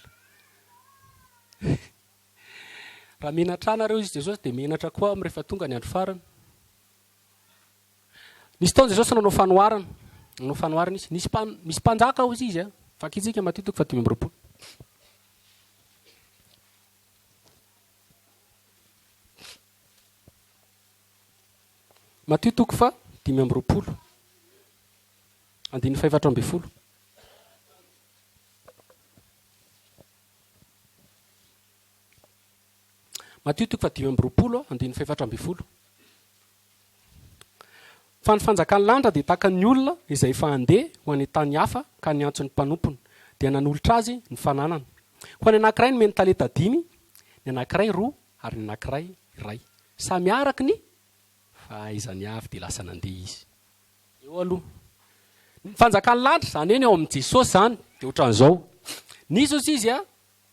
Raha menatra nareo izy Jesosy dia menatra koa aho rehefa tonga ny andro farany. Nisy taona Jesosy nanao fanoharana. Nanao fanoharana izy. Nisy mpan, misy mpanjaka hozy izy a. Vakintsika Matio toko faha 25. Matio toko faha 25. Andininy faha 14. Matio toko faha 25, andininy faha 14. Fa ny fanjakan'ny lanitra dia tahaka ny olona izay efa handeha ho any an-tany hafa ka niantso ny mpanompony, dia nanolotra azy ny fananany. Koa ny anankiray nomeny talenta dimy, ny anankiray roa, ary ny anankiray iray. Samy araka ny fahaizany avy dia lasa nandeha izy. Eo aloha. Ny fanjakan'ny lanitra, izany hoe ny ao amin'i Jesosy izany, dia ohatran'izao. Nisy hozy izy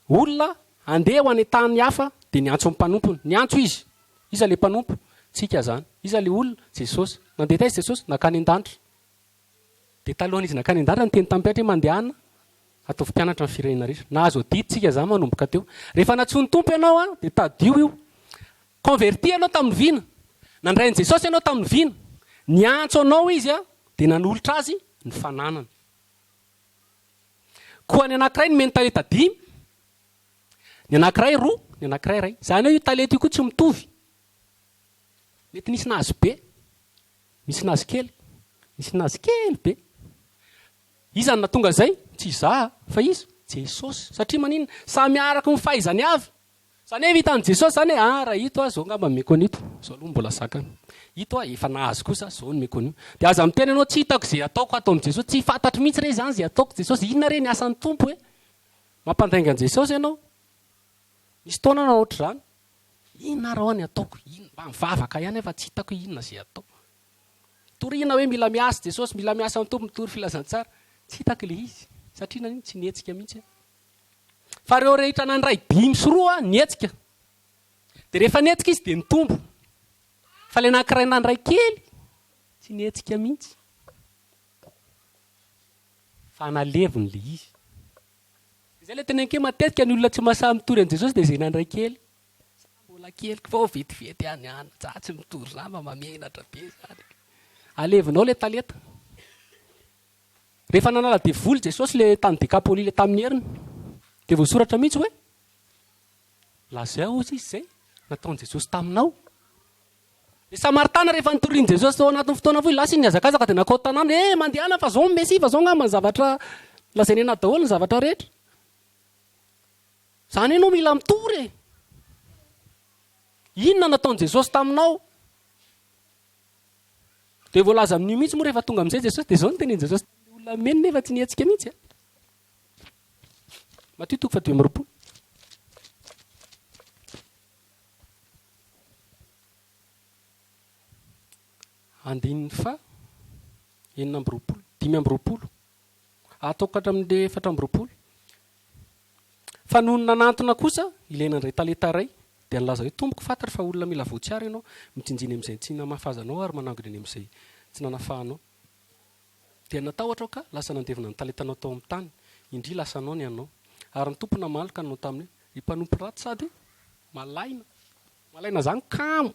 Olona handeha ho any an-tany hafa dia niantso ny mpanompony. Niantso izy. Iza ilay mpanompo? Tsika izany. Iza ilay olona? Jesosy. Nandeha taiza Jesosy? Nankany an-danitra. Dia talohan'izy nankany an-danitra niteny tamin'ny mpianatra hoe mandehana ataovy mpianatra ny firenena rehetra. Nahazo adidy tsika izany manomboka teo. Rehefa nantsoin'ny Tompo ianao dia tadidio io. Converti ianao tamin'ny vina. Nandray an'i Jesosy ianao tamin'ny vina. Niantso anao Izy dia nanolotra azy ny fananany. Koa ny anankiray nomeny talenta dimy, ny anankiray roa, ny anankiray iray. Izany hoe io talenta io koa tsy mitovy. Mety nisy nahazo be, nisy nahazo kely, nisy nahazo kely be. Iza no nahatonga an'izay? Tsy izaho fa iza? Jesosy. Satria maninona? Samy araka ny fahaizany avy. Zany hoe hitan'i Jesosy zany hoe ah raha ito aho zao angamba omeko an'ito, zao aloha mbola zakany. Ito aho efa nahazo kosa zao no omeko an'io. Dia aza miteny ianao tsy hitako izay ataoko ato amin'i Jesosy, tsy fantatro mihitsy re izany izay ataoko Jesosy, inona re ny asan'ny Tompo e? Mampandainga an'i Jesosy ianao. Nisy taona aho nanao ohatr'izany. Inona ary hoa ny ataoko? Inona? Mba mivavaka ihany aho fa tsy hitako hoe inona izay atao. Torina hoe mila miasa Jesosy, mila miasa ny Tompo, mitory filazantsara. Tsy hitako ilay izy. Satria naninona? Tsy nihetsika mihitsy aho. Fa ireo rehetra nandray dimy sy roa nihetsika. Dia rehefa nihetsika izy dia nitombo. Fa ilay anankiray nandray kely, tsy nihetsika mihitsy. Fa naleviny ilay izy. Izay ilay teneniko hoe matetika ny olona tsy mahasahy mitory an'i Jesosy dia izay nandray kely. Za mbola kely vao vetivety ihany any, za tsy mitory za mba mamenatra be zany. Alevinao ilay talenta. Rehefa nanala devoly Jesosy ilay tany Dekapoly ilay tamin'ny heriny dia voasoratra mihitsy hoe lazao hozy izy izay nataon'i Jesosy taminao. Ny Samaritana rehefa nitorian'i Jesosy tao anatin'ny fotoana fohy lasa izy nihazakazaka dia nankao an-tanàna, eh mandehana fa zao ny Mesia fa zao angamba ny zavatra lazainy anah daholo ny zavatra rehetra. Zany ianao mila mitory e! Inona nataon'i Jesosy taminao? Dia voalaza amin'io mihitsy moa rehefa tonga amin'izay Jesosy dia izao no tenenin'i Jesosy tamin'ilay olona mino nefa tsy nihetsika mihitsy a. Matio toko faha 25. Andininy faha 26, 25. Ataoko hatramin'ny 24. Fa nony nanantona kosa ilay nandray talenta iray, dia nilaza hoe, Tompoko, fantatro fa olona mila voatsiary ianao, mitsinjina eny amin'izay tsy namafazanao ary manangona eny amin'izay tsy nanafahanao. Dia natahotra aho ka lasa nandevina ny talentanao tao amin'ny tany, indria lasanao ny anao. Ary ny Tompo namaly ka nanao taminy hoe, Ry mpanompo ratsy sady malaina. Malaina izany kamo.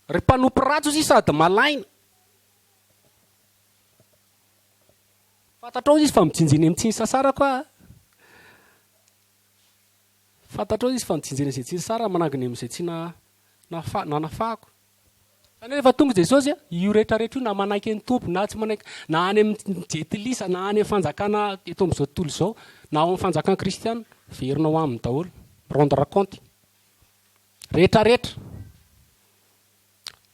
Ry mpanompo ratsy hozy izy sady malaina. Fantatrao izy fa mijinjina eny tsy nisasarako aho. Fantatrao izy fa mijinjina izay tsy nisasarako, manangona eny amin'izay tsy nanafahako. Fa rehefa tonga Jesosy, io rehetra rehetra io na manaiky ny Tompo na tsy manaiky, na any amin'ny jentilisa, na any amin'ny fanjakana eto amin'izao tontolo izao, na ao amin'ny fanjakan'ny kristiana, verina ao aminy daholo, rendre compte. Rehetra rehetra.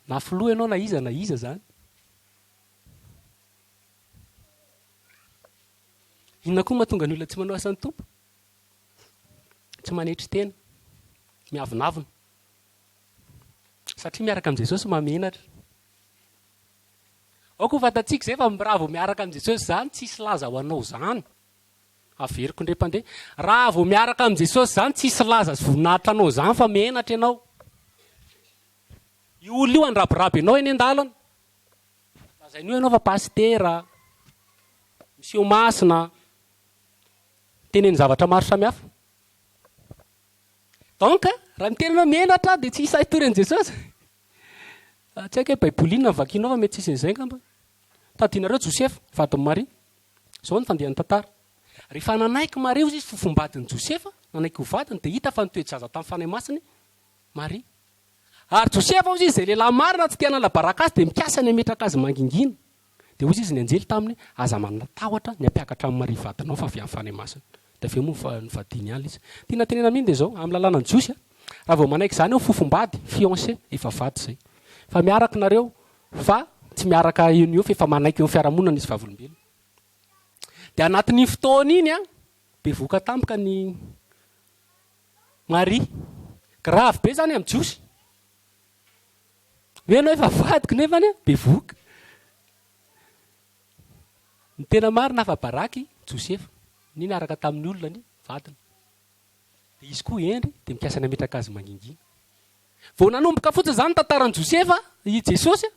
Na filoha ianao na iza na iza izany. Inona koa mahatonga ny olona tsy manao asan'ny Tompo? Tsy manetry tena, miavonavona. Satria miaraka amin'i Jesosy mahamenatra. Aoka ho fantatsika izay fa raha vao miaraka amin'i Jesosy izany tsisy laza ho anao izany. Averiko indray mpandeha. Raha vao miaraka amin'i Jesosy izany tsisy laza sy voninahitra anao izany fa menatra ianao. Io olona io handrabiraby anao eny an-dalana. Lazainy eo ianao fa pasitera, miseho masina, teneno zavatra maro samihafa. Donc, raha miteny ianao menatra dia tsy sahy hitory an'i Jesosy. Tsy haiko hoe baiboly inona no vakianao fa mety tsisy an'izay angamba. Tadidinareo Josefa, vadin'i Maria. Izao ny fandehan'ny tantara. Rehefa nanaiky Maria hozy izy fofombadin'i Josefa, nanaiky ho vadiny dia hita fa nitoe-jaza tamin'ny Fanahy Masina i Maria. Ary Josefa hozy izy izay lehilahy marina tsy te hanala baraka azy dia mikasa ny hametraka azy mangingina. Dia hozy izy ny anjely taminy, Aza manana tahotra ny hampiakatra an'i Maria vadinao fa avy amin'ny Fanahy Masina. Dia avy eo moa nivadiany ihany ilay izy. Tiana tenena amin'iny dia izao, amin'ny lalànan'ny Jiosy, raha vao manaiky izany eo fofombady, fiancé, efa vady izay. Fa miaraka nareo fa tsy miaraka eo no eo fa efa manaiky eo amin'ny fiarahamonina nisy vavolombelona. Dia anatin'iny fotoana iny, bevohoka tampoka ny Maria. Grave be zany amin'ny Jiosy. Hoe ianao efa vadiko nefany bevohoka. Ny tena marina afa-baraka i Josefa. Ny niaraka tamin'ny olona ny vadiny. Dia izy koa hendry dia mikasa ny hametraka azy mangingina. Vao nanomboka fotsiny izany ny tantaran'i Josefa, i Jesosy,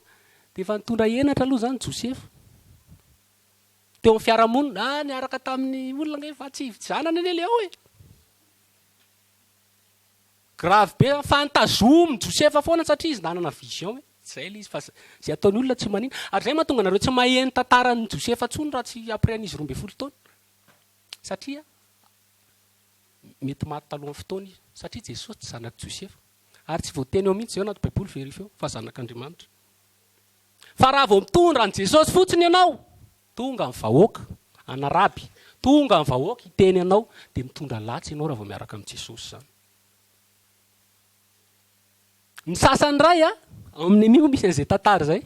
dia efa nitondra henatra aloha izany Josefa. Teo amin'ny fiarahamonina, ah niaraka tamin'ny olona ange fa tsy zanany anie le ao e. Grave be zany fa nitazomin'i Josefa foana satria izy nanana vision hoe zay le izy fa zay ataon'ny olona tsy manina. Ary zay mahatonga anareo tsy maheno tantaran'i Josefa tsony raha tsy après an'izy 12 taona. Satria mety maty talohan'ny fotoana izy. Satria Jesosy tsy zanak'i Josefa. Ary tsy voateny ao mihitsy zay ao anaty baiboly verifieo fa zanak'Andriamanitra. Fa raha vao mitondra an'i Jesosy fotsiny ianao, tonga ny vahoaka hanaraby, tonga ny vahoaka hiteny anao, dia mitondra latsa ianao raha vao miaraka amin'i Jesosy izany. Ny sasany indray a, ao amin'ny Nehemia moa misy an'izay tantara izay.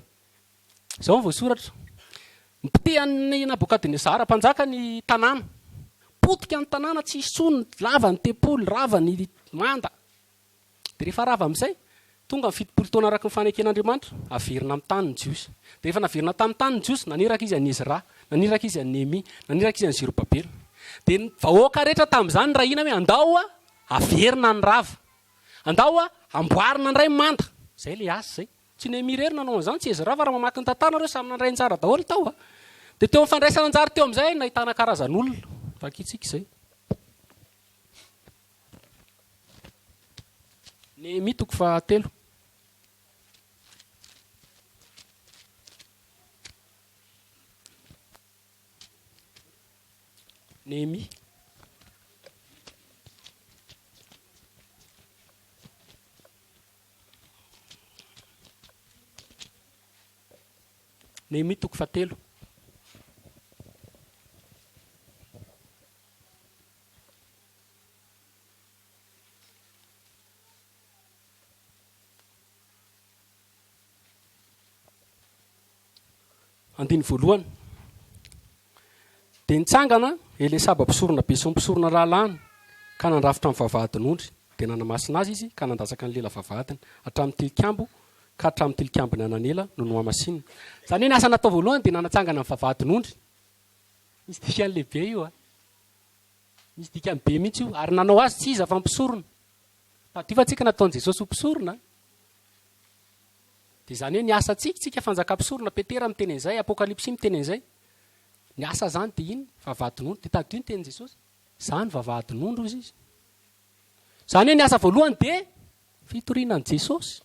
Izao no voasoratra. Nipotehan'i Nabokadnezara mpanjaka ny tanàna. Potika ny tanàna, tsy hisy intsony, lava ny tempoly, rava ny manda. Dia rehefa rava amin'izay, tonga ny 70 taona araka ny faneken'Andriamanitra, averina amin'ny tany ny Jiosy. Dia rehefa naverina tamin'ny tany ny Jiosy, naniraka izy an'i Ezra, naniraka izy an'i Nehemia, naniraka izy an'i Zerobabela. Dia ny vahoaka rehetra tamin'izany niray hina hoe andao averina ny rava. Andao a, amboarina indray ny manda. Izay ilay asa izay. Tsy Nehemia irery nanao an'izany, tsy Ezra fa raha mamaky ny tantara nareo samy nandray anjara daholo tao a. Dia teo amin'ny fandraisana anjara teo amin'izay nahitana karazan'olona. Vakintsika izay. Nehemia toko fahatelo. Nehemia. Nehemia toko fahatelo. Andininy voalohany. Dia nitsangana Eliasaba mpisorona be sy ny mpisorona rahalahiny ka nandrafitra ny vavahadin'ondry. Dia nanamasina azy izy ka nandatsaka ny lela vavahadiny, hatramin'ny tilikambo ka hatramin'ny tilikambon'i Hananela no nohamasinina. Izany hoe ny asa natao voalohany dia nanatsangana ny vavahadin'ondry. Misy dikany lehibe io a. Misy dikany be mihitsy io. Ary nanao azy tsy iza fa ny mpisorona. Tadidio fa tsika nataon'i Jesosy ho mpisorona. Dia izany hoe ny asantsika, tsika fanjakam-pisorona, Petera miteny an'izay, Apokalypsy miteny an'izay. Ny asa izany dia inona? Vavahadin'ondry. Dia tadidio ny tenin'i Jesosy. Izaho ny vavahadin'ondry hozy izy. Izany hoe ny asa voalohany dia fitoriana an'i Jesosy.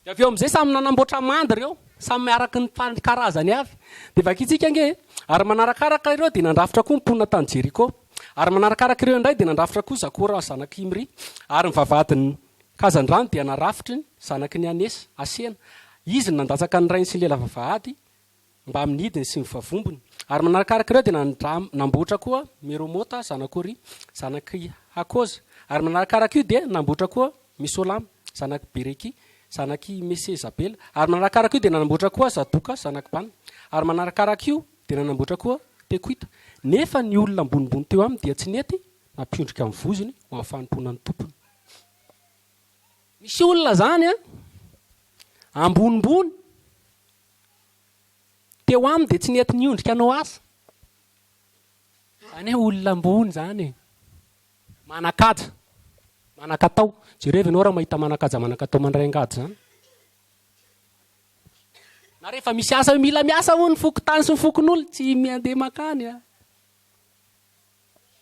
Dia avy eo amin'izay samy nanamboatra manda ireo, samy araka ny karazany avy. Dia vakintsika ange e! Ary manarakaraka ireo dia nandrafitra koa ny mponina tany Jeriko. Ary manarakaraka ireo indray dia nandrafitra koa Zakora zanak'i Imry. Ary ny vavahadin'ny kazandrano dia narafitry ny zanaky ny Anesa, Asena. Izy no nandatsaka ny rainy sy ny lela vavahady mbamin'ny hidiny sy ny vavombony. Ary manarakaraka ireo dia namboatra koa Meromota zanak'i Oria, zanak'i Hakoza. Ary manarakaraka io dia namboatra koa Mesolama, zanak'i Berekia, zanak'i Mesezabela. Ary manarakaraka io dia nanamboatra koa Zadoka, zanak'i Bana. Ary manarakaraka io dia nanamboatra koa Tekoita. Nefa ny olona ambonimbony teo aminy dia tsy nety nampiondrika ny vozony ho amin'ny fanompoana ny tompony. Misy olona izany an, ambonimbony. Teo aminy dia tsy nety niondrika hanao asa. Izany hoe olona ambony izany e. Manan-kaja, manan-katao. Jereo ianao raha mahita manan-kaja manan-katao mandray angady izany. Na rehefa misy asa hoe mila miasa hono ny fokontany sy ny fokonolona, tsy mandeha mankany a.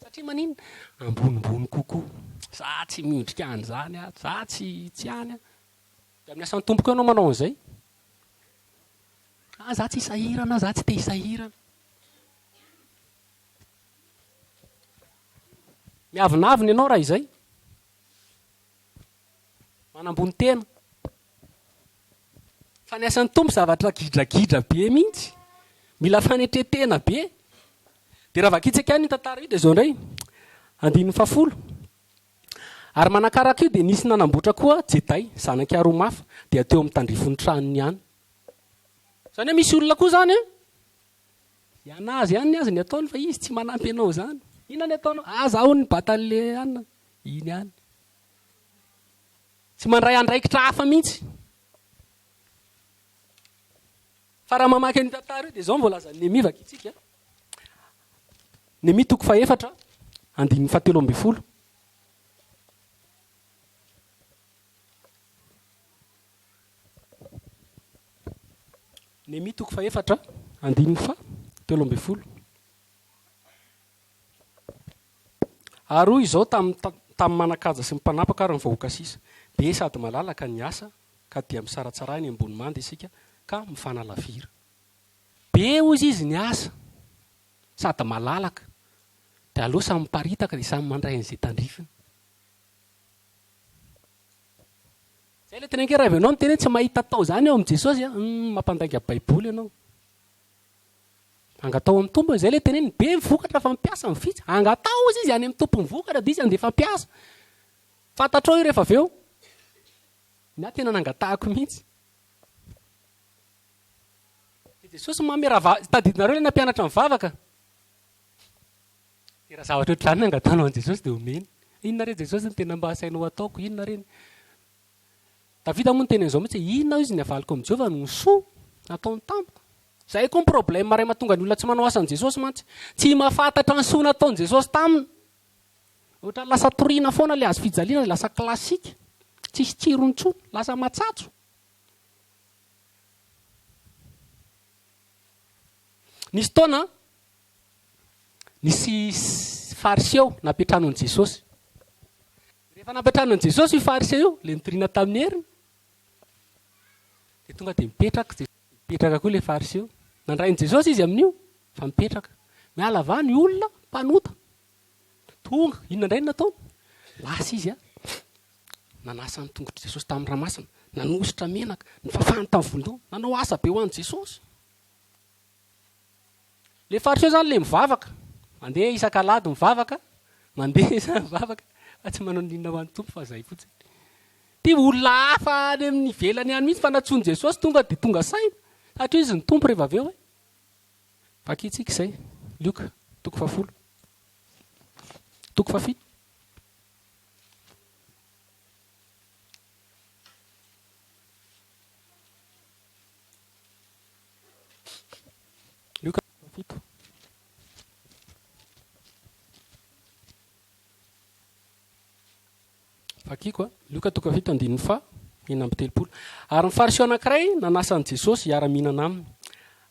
Satria maninona? Ambonimbony kokoa. Za tsy miondrika an'izany a, za tsy tsy any a. Dia amin'ny asan'ny Tompo koa ianao manao an'izay. Ah za tsy sahirana, za tsy te hisahirana. Miavonavona ianao raha izay. Manambony tena. Fa ny asan'ny Tompo zavatra gidragidra be mihitsy. Mila fanetren-tena be. Dia raha vakintsika ihany io tantara io dia izao indray. Andininy fahafolo. Ary manakaraka io dia nisy nanamboatra koa Jeday, zanak'i Aromafa, dia teo amin'ny tandrifin'ny tranony ihany. Izany hoe misy olona koa izany an, ianazy ihany ny azy ny ataony fa izy tsy manampy anao izany. Inona ny ataonao? Ah, za hono nibata an'le anona. Iny ihany. Tsy mandray andraikitra hafa mihitsy. Fa raha mamaky an'io tantara io dia izao no voalazan'i Nehemia, vakintsika. Nehemia toko fahefatra, andininy fahatelo ambin'ny folo. Nehemia toko fahefatra, andininy fahatelo ambin'ny folo. Ary hoy izao tamin'ny tamin'ny manan-kaja sy ny mpanapaka ary ny vahoaka sisa, Be sady malalaka ny asa, ka dia misaratsaraha eny ambony manda isika ka mifanalavira. Be hozy izy ny asa sady malalaka dia aleo samy miparitaka dia samy mandray an'izay tandrifiny. Zay ilay teneniko hoe raha vao ianao miteny hoe tsy mahita atao izany eo amin'i Jesosy an, humm mampandainga baiboly ianao. Angataho amin'ny Tompo, izay ilay teneniny, be ny vokatra fa ny mpiasa no vitsy, angataho hozy izy any amin'ny Tompon'ny vokatra dia izy handefa mpiasa. Fantatrao io rehefa avy eo. Ny ahy tena nangatahako mihitsy. Dia Jesosy manome raha va- tadidinareo ilay nampianatra mivavaka? Dia raha zavatra ohatr'izany no angatahanao an'i Jesosy dia omeny. Inona re Jesosy no tena mba asainao ataoko? Inona re? Davida moa niteny an'izao mihitsy hoe inona hoy izy ny havaliko amin'i Jehovah noho ny soa nataony tamiko? Izay koa ny problème iray mahatonga ny olona tsy manao asan'i Jesosy mantsy. Tsy mahafantatra ny soa nataon'i Jesosy taminy. Ohatran'ny lasa toriana foana ilay hazo fijaliana dia lasa classique, tsisy tsirony intsony, lasa matsatso. Nisy fotoana nisy fariseo nampiantrano an'i Jesosy. Rehefa nampiantrano an'i Jesosy io fariseo io, ilay nitoriana tamin'ny heriny, dia tonga dia mipetraka Jesosy, mipetraka koa ilay fariseo. Nandray an'i Jesosy izy amin'io, fa mipetraka. Miala avy any olona mpanota. Tonga, inona indray no nataony? Lasa izy a, nanasa ny tongotr'i Jesosy tamin'ny rà masina, nanosotra menaka, nifafany tamin'ny volon-doha, nanao asa be ho an'i Jesosy. Le fariseo zany le mivavaka, mandeha isak'alahady mivavaka, mandeha isa mivavaka, fa tsy manao n'inona ho an'ny Tompo fa zay fotsiny. Ty olona hafa any amin'ny ivelany any mihitsy fa nantsoin'i Jesosy tonga dia tonga saina, satria izy ny Tompo rehefa avy eo e. Vakintsika izay, Lioka, toko fahafolo. Toko fahafito. Lioka fito. Vakiko a. Lioka toko fito andininy faha 36. Ary ny Fariseo anankiray nanasa an'i Jesosy hiara-mihinana aminy.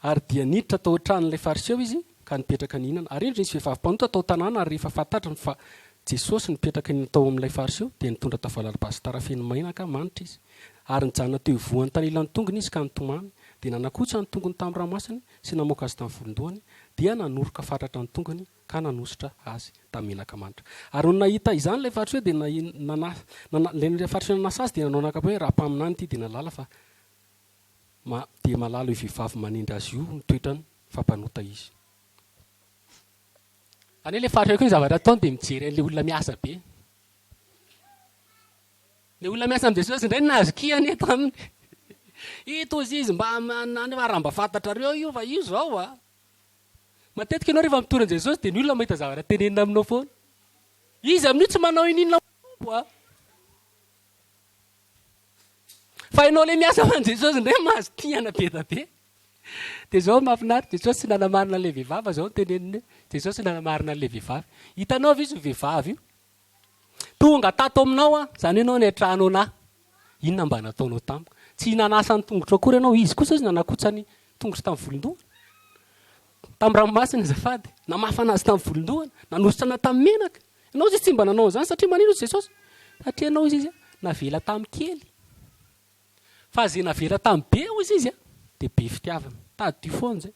Ary dia niditra tao an-tranon'ilay Fariseo izy ka nipetraka nihinana. Ary indro nisy vehivavy mpanota tao an-tanàna, ary rehefa fantatriny fa Jesosy nipetraka nihinana tao amin'ilay Fariseo, dia nitondra tavoahangy alabastara feno menaka manitra izy. Ary nijanona teo ivohon'ny tanilan'ny tongony izy ka nitomany, dia nanakotsa ny tongony tamin'ny ranomasiny sy namoaka azy tamin'ny volon-dohany, dia nanoroka fatratra ny tongony ka nanosotra azy tamin'ny menaka manitra. Ary nony nahita izany ilay Fariseo dia nana, nana, ilay Fariseo nanasa azy dia nanao anakapo hoe, Raha mpaminany ity dia nahalala fa ma, dia mahalala io vehivavy manendry azy io ny toetrany fa mpanota izy. Izany hoe ilay Fariseo koa ny zavatra ataony dia mijery an'ilay olona miasa be. Ilay olona miasa amin'i Jesosy indray no nahazo kihana eto aminy. Ito hozy izy mba manana raha mba fantatrareo io fa io izao a. Matetika ianao rehefa mitory an'i Jesosy dia ny olona mahita zavatra tenenina aminao foana. Izy amin'io tsy manao ininona ho an'ny Tompo a. Fa ianao ilay miasa ho an'i Jesosy indray mahazo kihana be dia be. Dia izao mahafinaritra, Jesosy tsy nanamarina an'ilay vehivavy fa izao no teneniny hoe, Jesosy nanamarina an'ilay vehivavy. Hitanao ve izy io vehivavy io? Tonga tato aminao aho, izany hoe ianao niantrano an'ahy. Inona mba nataonao tamiko? Tsy nanasa ny tongotro akory ianao, izy kosa izy nanakotsa ny tongotro tamin'ny volon-dohany. Tamin'ny ranomasina azafady. Namafana azy tamin'ny volon-dohany, nanosotra an'ahy tamin'ny menaka. Ianao izy tsy mba nanao an'izany satria manino hozy Jesosy? Satria ianao izy navela tamin'ny kely. Fa izay navela tamin'ny be hozy izy dia be fitiavana. Tadidio foana izay.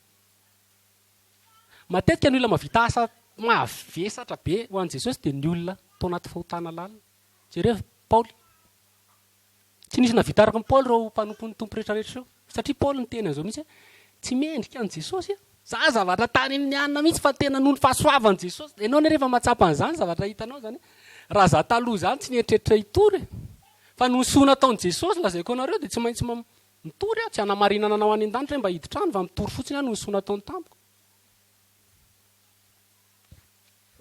Matetika ny olona mahavita asa mavesatra be ho an'i Jesosy dia ny olona tao anaty fahotana lalina. Jereo Paoly. Tsy nisy nahavita araka an'i Paoly ireo mpanompon'ny Tompo rehetra rehetra ireo. Satria Paoly niteny an'izao mihitsy hoe, tsy mendrika an'i Jesosy aho. Za zavatra tany amin'ny anona mihitsy fa tena noho ny fahasoavan'i Jesosy. Ianao anie rehefa mahatsapa an'izany zavatra hitanao izany hoe, raha za taloha izany tsy nieritreritra hitory e. Fa noho ny soa nataon'i Jesosy lazaiko anareo dia tsy maintsy Mitory aho, tsy hanamarinana anao any an-danitra hoe mba hiditra any fa mitory fotsiny aho noho ny soa nataony tamiko.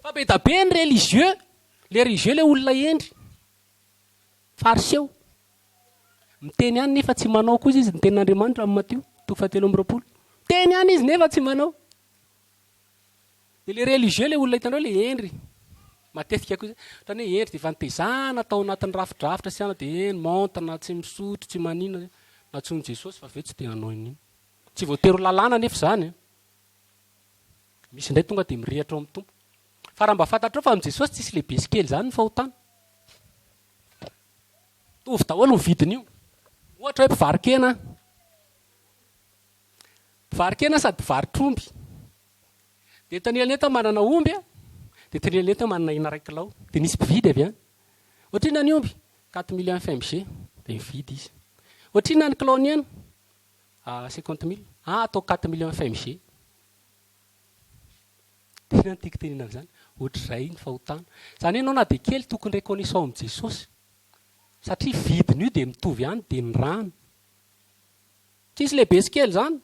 Fa be da be ny religieux, le religieux le olona hendry, fariseo. Miteny ihany nefa tsy manao kosa izy ny tenin'Andriamanitra amin'ny Matio, toko fahatelo amby 20. Miteny ihany izy nefa tsy manao. Dia le religieux le olona hitanareo le hendry matetika koa zay, ohatran'ny hoe hendry dia efa nitezana tao anatin'ny rafidrafitra sy ana dia eny montre tsy misotro tsy maninona, nantsoin'i Jesosy fa avy eo tsy dia nanao inona. Tsy voatery ho lalàna anefa izany an. Misy indray tonga dia mirehitra ao amin'ny Tompo. Fa raha mba fantatrao fa amin'i Jesosy tsisy lehibe sy kely izany ny fahotana. Mitovy daholo ny vidin'io. Ohatra hoe mpivaro-kena. Mpivaro-kena sady mpivaro-tr'omby. Dia eto anilany eto aho manana omby a, dia eto anilany eto aho manana hena iray kilao. Dia nisy mpividy avy any. Ohatrinona ny omby? Quatre millions FMG. Dia nividy izy. Ohatrinona ny kilaon'ny hena? Ah, 50 000. Ah, atao quatre millions FMG. Inona no tiako tenenina amin'izany? Ohatr'izay ny fahotana. Izany hoe ianao na dia kely tokony reconnaissant amin'i Jesosy. Satria vidiny io dia mitovy ihany dia ny rany. Tsisy lehibe sy kely izany.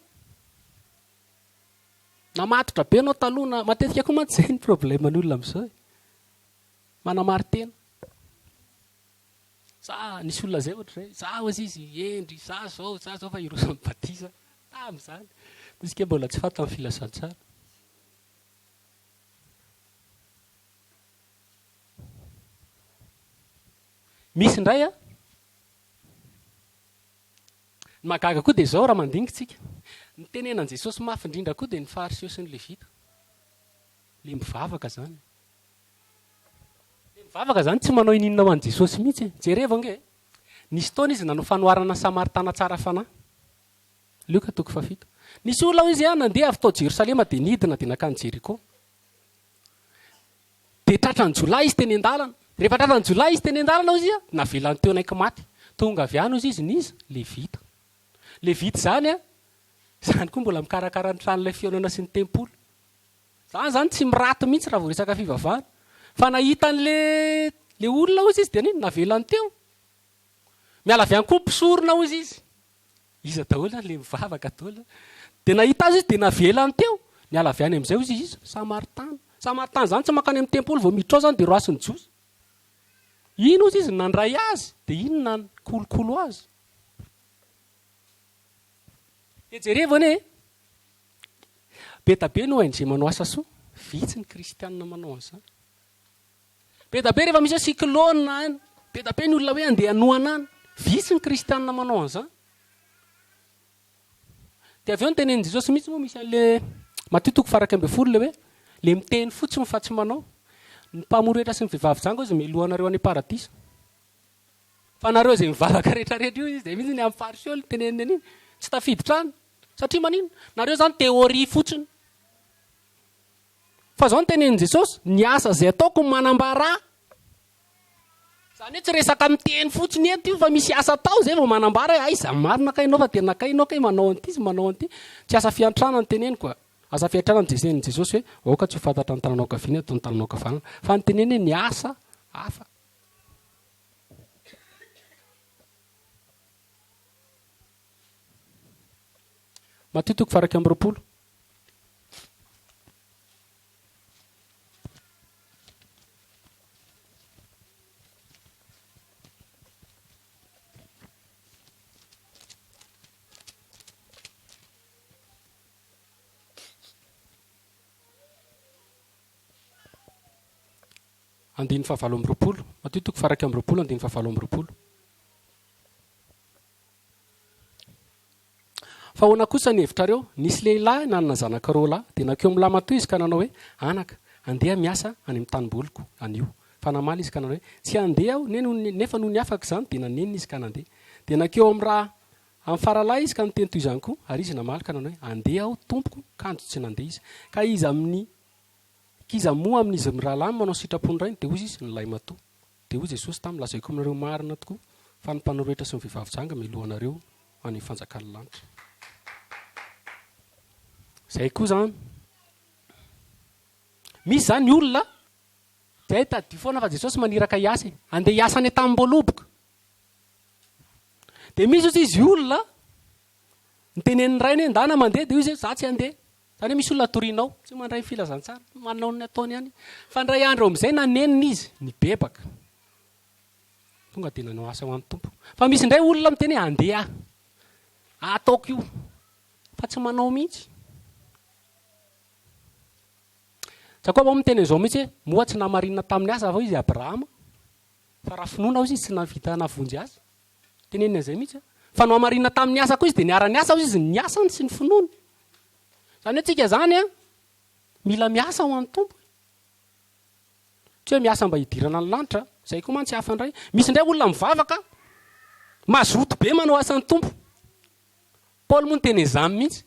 Na matotra be ianao taloha na matetika koa mantsy izay ny problème ny olona amin'izao e. Manamari-tena. Za nisy olona izay ohatr'izay, za hozy izy hendry, za zao, za zao fa hiroso amin'ny batisa. Tamin'izany. Misy kely mbola tsy fantany ny filazantsara. Misy indray a! Ny mahagaga koa dia izao raha mandinika isika, ny tenenan'i Jesosy mafy indrindra koa dia ny Fariseo sy ny Levita. Ilay mivavaka izany. Ilay mivavaka izany tsy manao ininona ho an'i Jesosy mihitsy e. Jerevo ange e. Nisy fotoana izy nanao fanoharana Samaritana tsara fanahy. Lioka toko fahafito. Nisy olona hoy izy nandeha avy tao Jerosalema dia nidina dia nankany Jeriko. Dia tratran'ny jiolahy izy teny an-dalana. Rehefa tratran'ny jiolahy izy teny an-dalana hoy izy, navelany teo anaiky maty. Tonga avy any hoy izy n'iza? Levita. Levita izany an, izany koa mbola mikarakara ny tranolay fihaonana sy ny tempoly. Izany izany tsy miraty mihitsy raha vao resaka fivavahana. Fa nahita an'le le olona hoy izy dia nino, navelany teo. Miala avy any koa mpisorona hoy izy. Iza daholo ary le mivavaka daholo. Dia nahita azy izy dia navelany teo. Niala avy any amin'izay hozy izy, Samaritana. Samaritana izany tsy mankany amin'ny tempoly vao miditra ao izany dia roasin'ny Jiosy. Iny hozy izy nandray azy dia iny nakolokolo azy. Dia jerevo anie e. Be da be ny ONG manao asa soa, vitsy ny kristianina manao an'izany. Be da be rehefa misy hoe cyclone any, be da be ny olona hoe andeha hanohana any. Vitsy ny kristianina manao an'izany. Dia avy eo notenenin'i Jesosy mihitsy moa misy an'le Matio toko faha 11 le hoe le miteny fotsiny fa tsy manao. Ny mpamory hetra sy ny vehivavy janga hozy meloha anareo any am-paradisa. Fa nareo izay mivavaka rehetrarehetra io izy dia mihitsy ny amin'ny fariseo no teneniny an'iny. Tsy tafiditra any. Satria maninona? Nareo izany théorie fotsiny. Fa izao no tenenin'i Jesosy, ny asa izay ataoko no manambara ahy. Izany hoe tsy resaka miteny fotsiny eto io fa misy asa atao izay vao manambara hoe aiza marina kay ianao fa tena kay ianao kay manao an'ity sy manao an'ity. Tsy asa fiantrana no teneniko a. Asa fiantrana no tenenin'i Jesosy hoe aoka tsy ho fantatra ny tananao ankavia ny ataon'ny tananao ankavanana. Fa ny teneny hoe ny asa hafa. Matio toko faha 21. Andininy fahavalo amby roapolo. Matio toko faha 21 andininy fahavalo amby roapolo. Fa ahoana kosa ny hevitrareo? Nisy lehilahy nanana zanaka roa lahy, dia nankeo amin'ny lahimatoa izy ka nanao hoe, Anaka, andeha miasa any amin'ny tanimboliko anio. Fa namaly izy ka nanao hoe, Tsy handeha aho, nefa nony afaka izany dia nanenina izy ka nandeha. Dia nankeo amin'ny raha amin'ny faralahy izy ka niteny toy izany koa, ary izy namaly ka nanao hoe, Andeha aho, tompoko, kanjo tsy nandeha izy. Ka iza amin'ny k'iza moa amin'izy mirahalahy no manao sitrapon'ny rainy? Dia hoy izy, Ny lahimatoa. Dia hoy Jesosy taminy, Lazaiko aminareo marina tokoa, fa ny mpanoro hetra sy ny vehivavy janga mialoha anareo any amin'ny fanjakan'ny lanitra. Izay koa izany. Misy izany olona, dia tadidio foana fa Jesosy maniraka hiasa e. Andeha hiasa any an-tanimboaloboka. Dia misy ozy izy olona, nitenenin'ny rainy hoe ndana mandeha, dia hoy izy hoe za tsy handeha. Izany hoe misy olona torianao, tsy mandray ny filazantsara, manao ny ataony ihany. Fa indray andro amin'izay nanenina izy, nibebaka. Tonga dia nanao asa ho an'ny Tompo. Fa misy indray olona miteny hoe andeha aho, ataoko io, fa tsy manao mihitsy. Jakoba moa miteny an'izao mihitsy hoe moa tsy namarinina tamin'ny asa va izy Abrahama? Fa raha finoana hozy izy tsy nahavita nahavonjy azy. Teneniny an'izay mihitsy. Fa nohamarinina tamin'ny asa koa izy dia niara-niasa hozy izy, ny asany sy ny finoany. Izany hoe tsika izany an, mila miasa ho an'ny Tompo. Tsy hoe miasa mba hidirana ny lanitra, izay koa mantsy hafa indray. Misy indray olona mivavaka, mazoto be manao asan'ny Tompo. Paoly moa niteny an'izany mihitsy.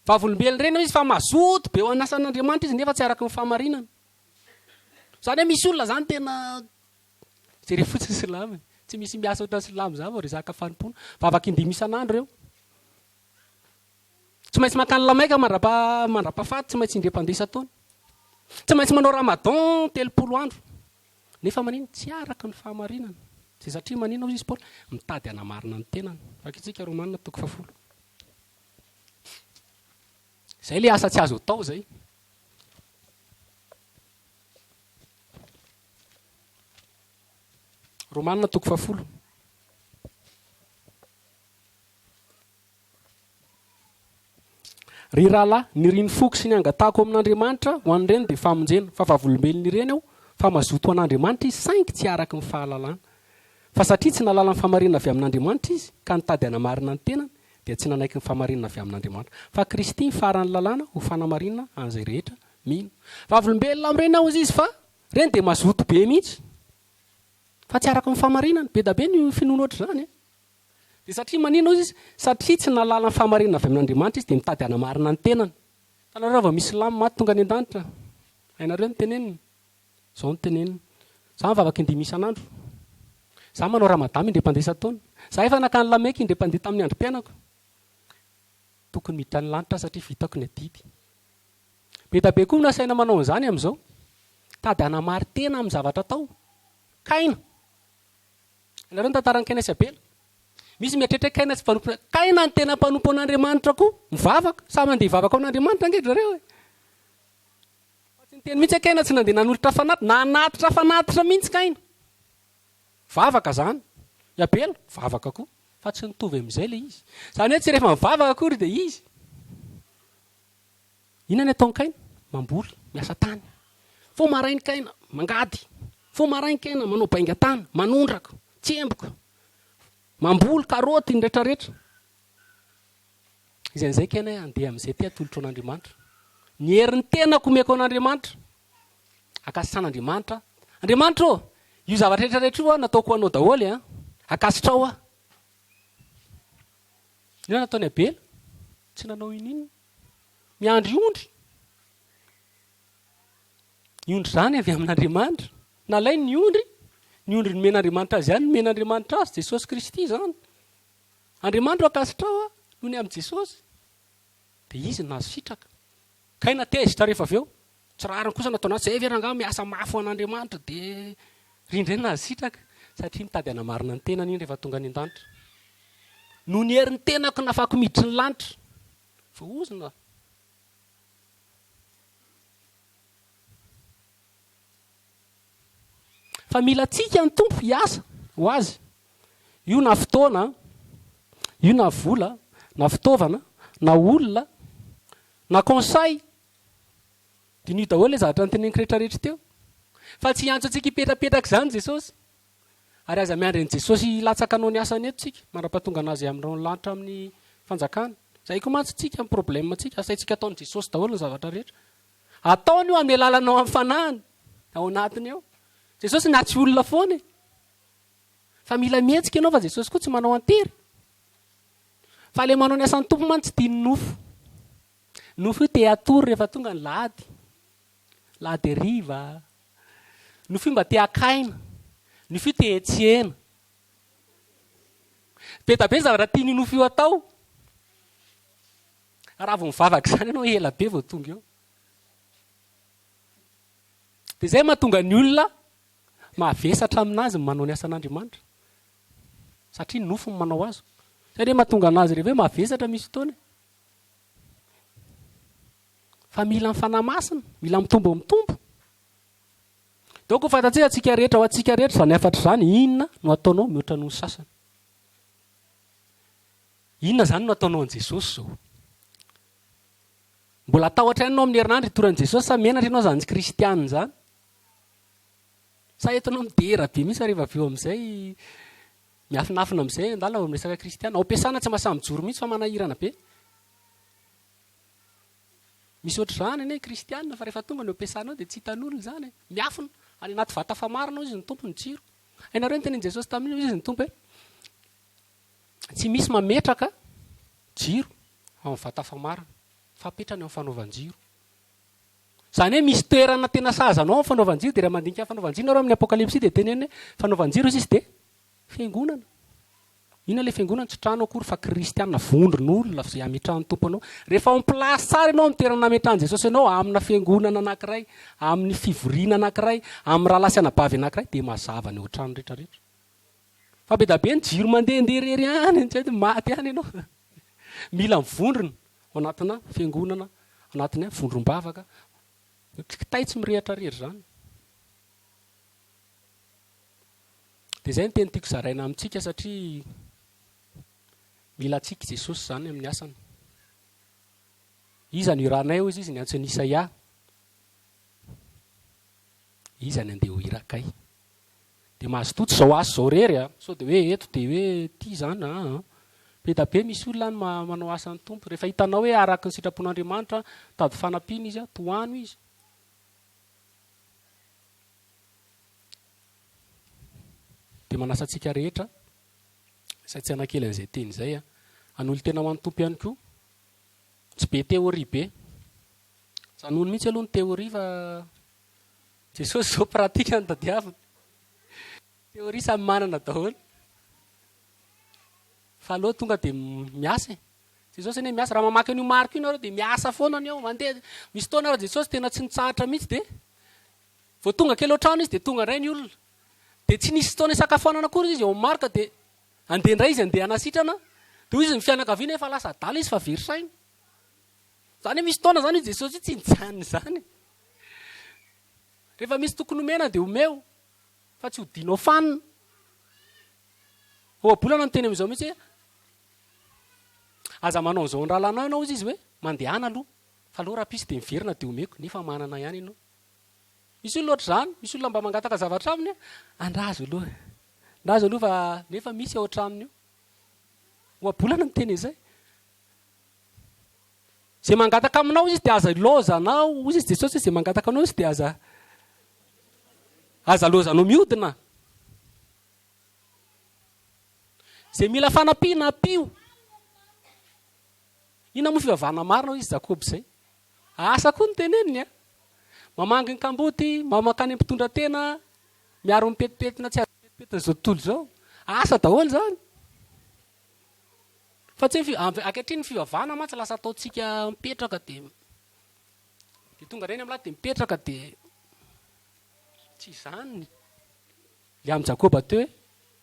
Vavolombelona ireny izy fa mazoto be ho an'ny asan'Andriamanitra izy nefa tsy araka ny fahamarinana. Izany hoe misy olona izany tena jereo fotsiny silamo e. Tsy misy miasa ohatran'ny silamo izany vao resaka fanompoana. Vavaka indimy isan'andro ireo. Tsy maintsy mankany Lamaika mandrapa mandrapafaty, tsy maintsy indray mpandeha isan-taona. Tsy maintsy manao Ramadan 30 andro. Nefa manino? Tsy araka ny fahamarinana. Izay satria manino hozy izy Paoly? Mitady hanamarina ny tenany. Vakintsika Romana toko fahafolo. Izay ilay asa tsy azo atao izay. Romana toko fahafolo. Ry rahalahy, ny rin'ny foko sy ny angatahako amin'Andriamanitra ho an'ireny dia famonjena, fa vavolombelon'ireny aho fa mazoto ho an'Andriamanitra izy saingy tsy araka ny fahalalana. Fa satria tsy nahalala ny fahamarinana avy amin'Andriamanitra izy, ka nitady hanamarina ny tenany, dia tsy nanaiky ny fahamarinana avy amin'Andriamanitra. Fa Kristy ny faran'ny lalàna ho fanamarinana an'izay rehetra mino. Vavolombelona amin'ireny aho, hozy izy, fa ireny dia mazoto be mihitsy. Fa tsy araka ny fahamarinana. Be da be ny finoana ohatr'izany e. Dia satria maninona hozy izy? Satria tsy nahalala ny fahamarinana avy amin'Andriamanitra izy, dia mitady hanamarina ny tenany. Hitanareo raha vao misy silamo maty tonga any an-danitra, hainareo ny teneniny? Izao no teneniny, Za mivavaka indimy isan'andro. Za manao ramadam indray mpandeha isan-taona. Za efa nankany Lameka indray mpandeha tamin'ny androm-piainako. Tokony miditra ny lanitra aho satria vitako ny adidy. Be da be koa no asaina manao an'izany amin'izao. Tady hanamari-tena amin'ny zavatra atao. Kaina! Hainareo ny tantaran'i Kaina sy Abela? Misy mieritreritra hoe Kaina tsy mpanompo. Kaina no tena mpanompo an'Andriamanitra koa. Mivavaka. Samy handeha hivavaka ho an'Andriamanitra ange ry zareo e. Fa tsy niteny mihitsy hoe Kaina tsy nandeha nanolotra fanatitra. Nanatitra fanatitra mihitsy Kaina. Vavaka izany. I Abela, vavaka koa. Fa tsy nitovy amin'izay ilay izy. Izany hoe tsy rehefa mivavaka akory dia izy. Inona ny ataon'i Kaina? Mamboly, miasa tany. Vao maraina Kaina, mangady. Vao maraina Kaina, manao bainga tany, manondraka, tsemboka, mamboly karaoty, ny retraretra. Izy an'izay Kaina hoe andeha amin'izay ty atolotro an'Andriamanitra. Ny herin'ny tenako omeko an'Andriamanitra. Ankasitrahan'Andriamanitra aho. Andriamanitra ô, io zavatra retraretra io nataoko ho anao daholo an. Ankasitraho aho. Inona nataon'i Abela? Tsy nanao ininona. Miandry ondry. Ny ondry izany avy amin'Andriamanitra. Nalainy ny ondry, ny ondry nomen'Andriamanitra azy ihany nomen'Andriamanitra azy, Jesosy Kristy izany. Andriamanitra ankasitraho aho noho ny amin'i Jesosy. Dia izy no nahazo sitraka. Kay na tezitra rehefa avy eo. Tsy rariny kosa nataonao, zay ve rangaha miasa mafy ho an'Andriamanitra dia ry indray no nahazo sitraka? Satria mitady hanamarina ny tenany iny rehefa tonga any an-danitra. Noho ny herin'ny tenako nafako miditry ny lanitra. Voaozona. Fa mila antsika ny Tompo hiasa ho Azy. Io na fotoana, io na vola, na fitaovana, na olona, na conseil. Diniho daholo ilay zavatra noteneniko rehetrarehetra teo. Fa tsy hiantso antsika hipetrapetraka izany Jesosy. Ary aza miandry an'i Jesosy hilatsaka hanao ny asany eto tsika, mandra-pahatonga an'Azy amin'ny lanitra amin'ny fanjakany. Izay koa mantsy tsika ny problème tsika, asaintsika ataon'i Jesosy daholo ny zavatra rehetra. Ataony io amin'ny alalanao amin'ny fanahiny ao anatiny ao. Jesosy na tsy olona foana e. Fa mila mihetsika ianao fa Jesosy koa tsy manao an-tery. Fa ilay manao ny asan'ny Tompo mantsy tsy tian'ny nofo. Nofo io te hatory rehefa tonga ny lahady. Lahady hariva. Nofo io mba te haka aina. Nofo io te hiantsena. Be da be ny zavatra tian'io nofo io atao. Raha vao mivavaka izany ianao ela be vao tonga eo. Dia izay mahatonga ny olona mavesatra aminazy ny manao ny asan'Andriamanitra. Satria nofo ny manao azy. Izay anie mahatonga anazy rehefa hoe mavesatra misy fotoana e. Fa mila ny Fanahy Masina, mila mitombo amin'ny Tompo. Donc ho fantatsika antsika rehetra, ho antsika rehetra izany hafatra izany, inona no ataonao mihoatra noho ny sasany? Inona izany no ataonao an'i Jesosy izao? Mbola tahotra ihany ianao amin'ny herinandro hitory an'i Jesosy sa menatra ianao izany tsy kristianina izany? Sa eto ianao midera be mihitsy rehefa avy eo amin'izay miafinafina amin'izay andalana vao miresaka kristianina. Ao am-piasana tsy mahasahy mijoro mihitsy fa manahirana be. Misy ohatr'izany anie kristianina fa rehefa tonga ny ao am-piasana ao dia tsy hitan'olona izany e. Miafina any anaty vata famarana hoy izy ny Tompo ny jiro. Hainareo ny tenin'i Jesosy tamin'io hoy izy ny Tompo hoe tsy misy mametraka jiro ao amin'ny vata famarana fa apetrany eo amin'ny fanaovan-jiro. Izany hoe misy toerana tena sahaza anao amin'ny fanaovan-jiro dia raha mandinika ny fanaovan-jiro nareo amin'ny Apokalypsy dia teneniny hoe fanaovan-jiro izy dia fiangonana. Inona ilay fiangonana? Tsy trano akory fa kristiana, vondron'olona izay ametrahan'ny Tompo anao. Rehefa en place tsara ianao amin'ny toerana nametrahan'i Jesosy anao, amina fiangonana anankiray, amin'ny fivoriana anankiray, amin'ny rahalahy sy anabavy anankiray, dia mazava ny ao an-trano rehetra rehetra. Fa be dia be ny jiro mandehandeha irery any, tsy haiko, maty any ianao. Mila mivondrona ao anatina fiangonana, anatina vondrom-bavaka. Kitay tsy mirehitra irery izany. Dia izay no teny tiako zaraina amintsika satria mila antsika i Jesosy izany amin'ny asany. Iza no irahanay hoy izy niantso an'i Isaia. Iza ny andeha ho irakay? Dia mazotoa tsy izao asa izao irery a! Sao dia hoe eto dia hoe ity izany aa. Be da be misy olona any manao asan'ny Tompo. Rehefa hitanao hoe araka ny sitrapon'Andriamanitra, mitady fanampiana izy, tohano izy. Dia manasa antsika rehetra, izay tsy hanakely an'izay teny izay, hanolo-tena ho an'ny Tompo ihany koa. Tsy be théorie be. Janony mihitsy aloha ny théorie fa Jesosy izao pratique no tadiaviny. Théorie samy manana daholo. Fa aleo tonga dia miasa e. Jesosy anie miasa. Raha mamaky an'io marika io nareo dia miasa foana ny ao. Mandeha. Misy fotoana ary Jesosy tena tsy nitsahatra mihitsy dia vao tonga kely ao an-trano izy dia tonga indray ny olona. Dia tsy nisy fotoana hisakafoanana akory izy eo amin'ny marika dia andeha indray izy andeha hanasitrana. Dia hoy izy ny fianakaviana efa lasa adala izy fa very saina. Izany hoe misy fotoana izany io Jesosy io tsy nijanona izany e. Rehefa misy tokony homena dia omeo fa tsy hodianao fanina. Ohabolana miteny amin'izao mihitsy hoe aza manao an'izao amin'ny rahalahinao ianao hozy izy hoe mandehana aloha fa aleo rahampitso dia miverina dia omeko nefa manana ihany ianao. Misy olona ohatr'izany, misy olona mba mangataka zavatra aminy, andrazo aloha, andrazo aloha fa nefa misy ao an-tranony io. Ohabolana miteny an'izay. Izay mangataka aminao izy dia aza ilaozanao, hoy izy Jesosy hoe izay mangataka aminao izy dia aza aza laozanao miodina. Izay mila fanampiana ampio. Inona moa fivavahana marina hoy izy Jakoba izay. Asa koa no teneniny a. Mamangy ny kamboty, mamakany mpitondra tena, miaro ny petipetina tsy azo petipetin'izao tontolo izao. Asa daholo izany. Fa tsy hoe ankehitriny ny fivavahana mantsy lasa ataontsika mipetraka dia dia tonga indray ny amin'lahy dia mipetraka dia tsy izany. Ilay amin'i Jakoba teo hoe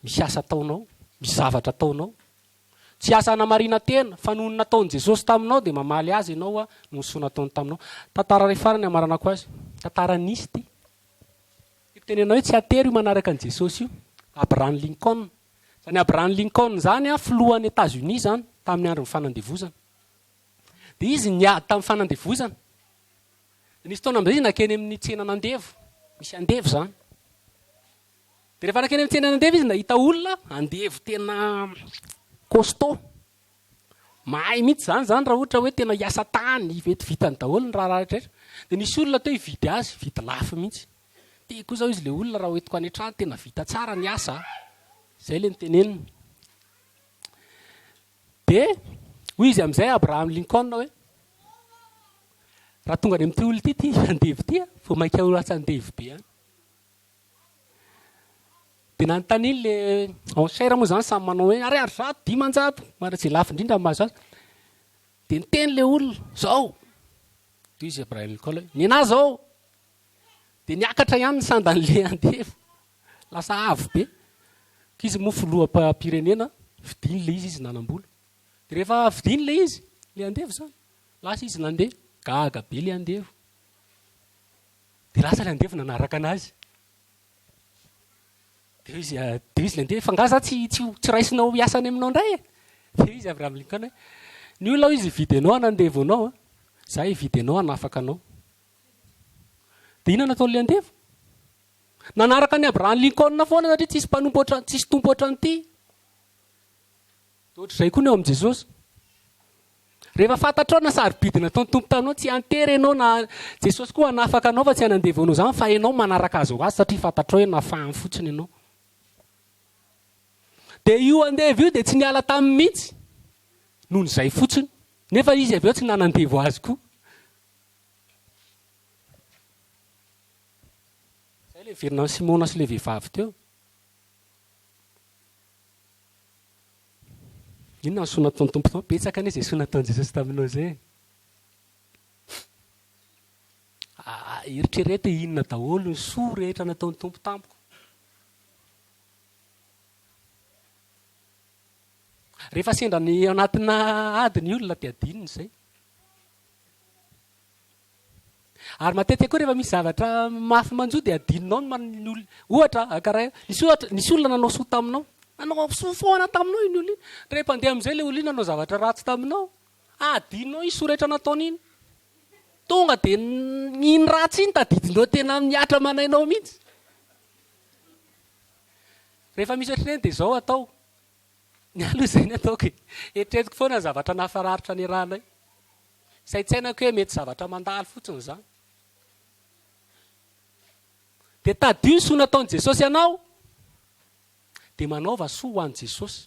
misy asa ataonao, misy zavatra ataonao. Tsy asa hanamarina tena fa noho ny nataon'i Jesosy taminao dia mamaly azy ianao noho ny soa nataony taminao. Tantara iray farany hamaranako azy. Tantara nisy ity. Tiako tenenina hoe tsy atery io manaraka an'i Jesosy io. Abraham Lincoln. Izany Abraham Lincoln izany filohan'i Etats-Unis izany tamin'ny andron'ny fanandevozana. Dia izy niady tamin'ny fanandevozana. Dia nisy fotoana amin'izay izy nankeny amin'ny tsenan'andevo. Misy andevo izany. Dia rehefa nankeny amin'ny tsenan'andevo izy nahita olona andevo tena costaud. Mahay mihitsy izany izany raha ohatra hoe tena hiasa tany, mety vitany daholo ny raharaha rehetra rehetra. Dia nisy olona teo hividy azy, vidy lafo mihitsy. Ty kosa hoy izy ilay olona raha hoentiko any an-trano tena vita tsara ny asa a. Izay ilay noteneniny. Dia hoy izy amin'izay Abraham Lincoln hoe, raha tonga any amin'ity olona ity ity andevo ity a, vao mainka ho lasa andevo be any. Dia nanontaniany le enchère moa izany samy manao hoe ariary 100, 500, manana izay lafo indrindra mahazo azy. Dia niteny ilay olona, izao. Dia hoy izy Abraham Lincoln hoe, nenà izao. Dia niakatra ihany ny sandan'ilay andevo. Lasa avo be. Izy moa filoham-pirenena, vidiny ilay izy, izy nanam-bola. Dia rehefa vidiny ilay izy, ilay andevo izany, lasa izy nandeha, gaga be ilay andevo. Dia lasa ilay andevo nanaraka anazy. Dia hoy izy, dia hoy izy ilay andevo, fa angaha za tsy, tsy, tsy raisinao hiasa any aminao indray e? Dia hoy izy Abraham Lincoln hoe, ny olona hoy izy hividy anao hanandevo anao, za hividy anao hanafaka anao. Dia inona nataon'ilay andevo? Nanaraka an'i Abraham Lincoln foana satria tsisy mpanompo ohatran, tsisy tompo ohatran'ity. Dia ohatr'izay koa ny eo amin'i Jesosy. Rehefa fantatrao na sarobidy nataon'ny Tompo taminao, tsy antery ianao na Jesosy koa hanafaka anao fa tsy hanandevo anao izany fa ianao manaraka azy ho azy satria fantatrao hoe nafahany fotsiny ianao. Dia io andevo io dia tsy niala taminy mihitsy noho ny izay fotsiny. Nefa izy avy eo tsy nanandevo azy koa. Izay ilay miverina amin'i Simona sy ilay vehivavy teo. Inona ny soa nataon'ny Tompo taminao? Betsaka anie izay soa nataon'i Jesosy taminao izay e. Ah, eritrereto hoe inona daholo ny soa rehetra nataon'ny Tompo tamiko. Rehefa sendra ny anatina ady ny olona dia adinony izay. Ary matetika koa rehefa misy zavatra mafy manjo dia adinonao ny man- ny olona. Ohatra, karaha nisy ohatra, nisy olona nanao soa taminao. Nanao soa foana taminao iny olona iny. Rehefa handeha amin'izay ilay olona iny nanao zavatra ratsy taminao, adinonao iny soa rehetra nataony iny. Tonga dia iny ratsy iny tadidinao tena mihatra aman'ainao mihitsy. Rehefa misy ohatr'ireny dia izao atao. Ny ahy aloha izay ny ataoko e. Eritreretiko foana ny zavatra nahafararitra niarahanay. Saintsainako hoe mety zavatra mandalo fotsiny izany. Dia tadidio ny soa nataon'i Jesosy anao, dia manaova soa ho an'i Jesosy.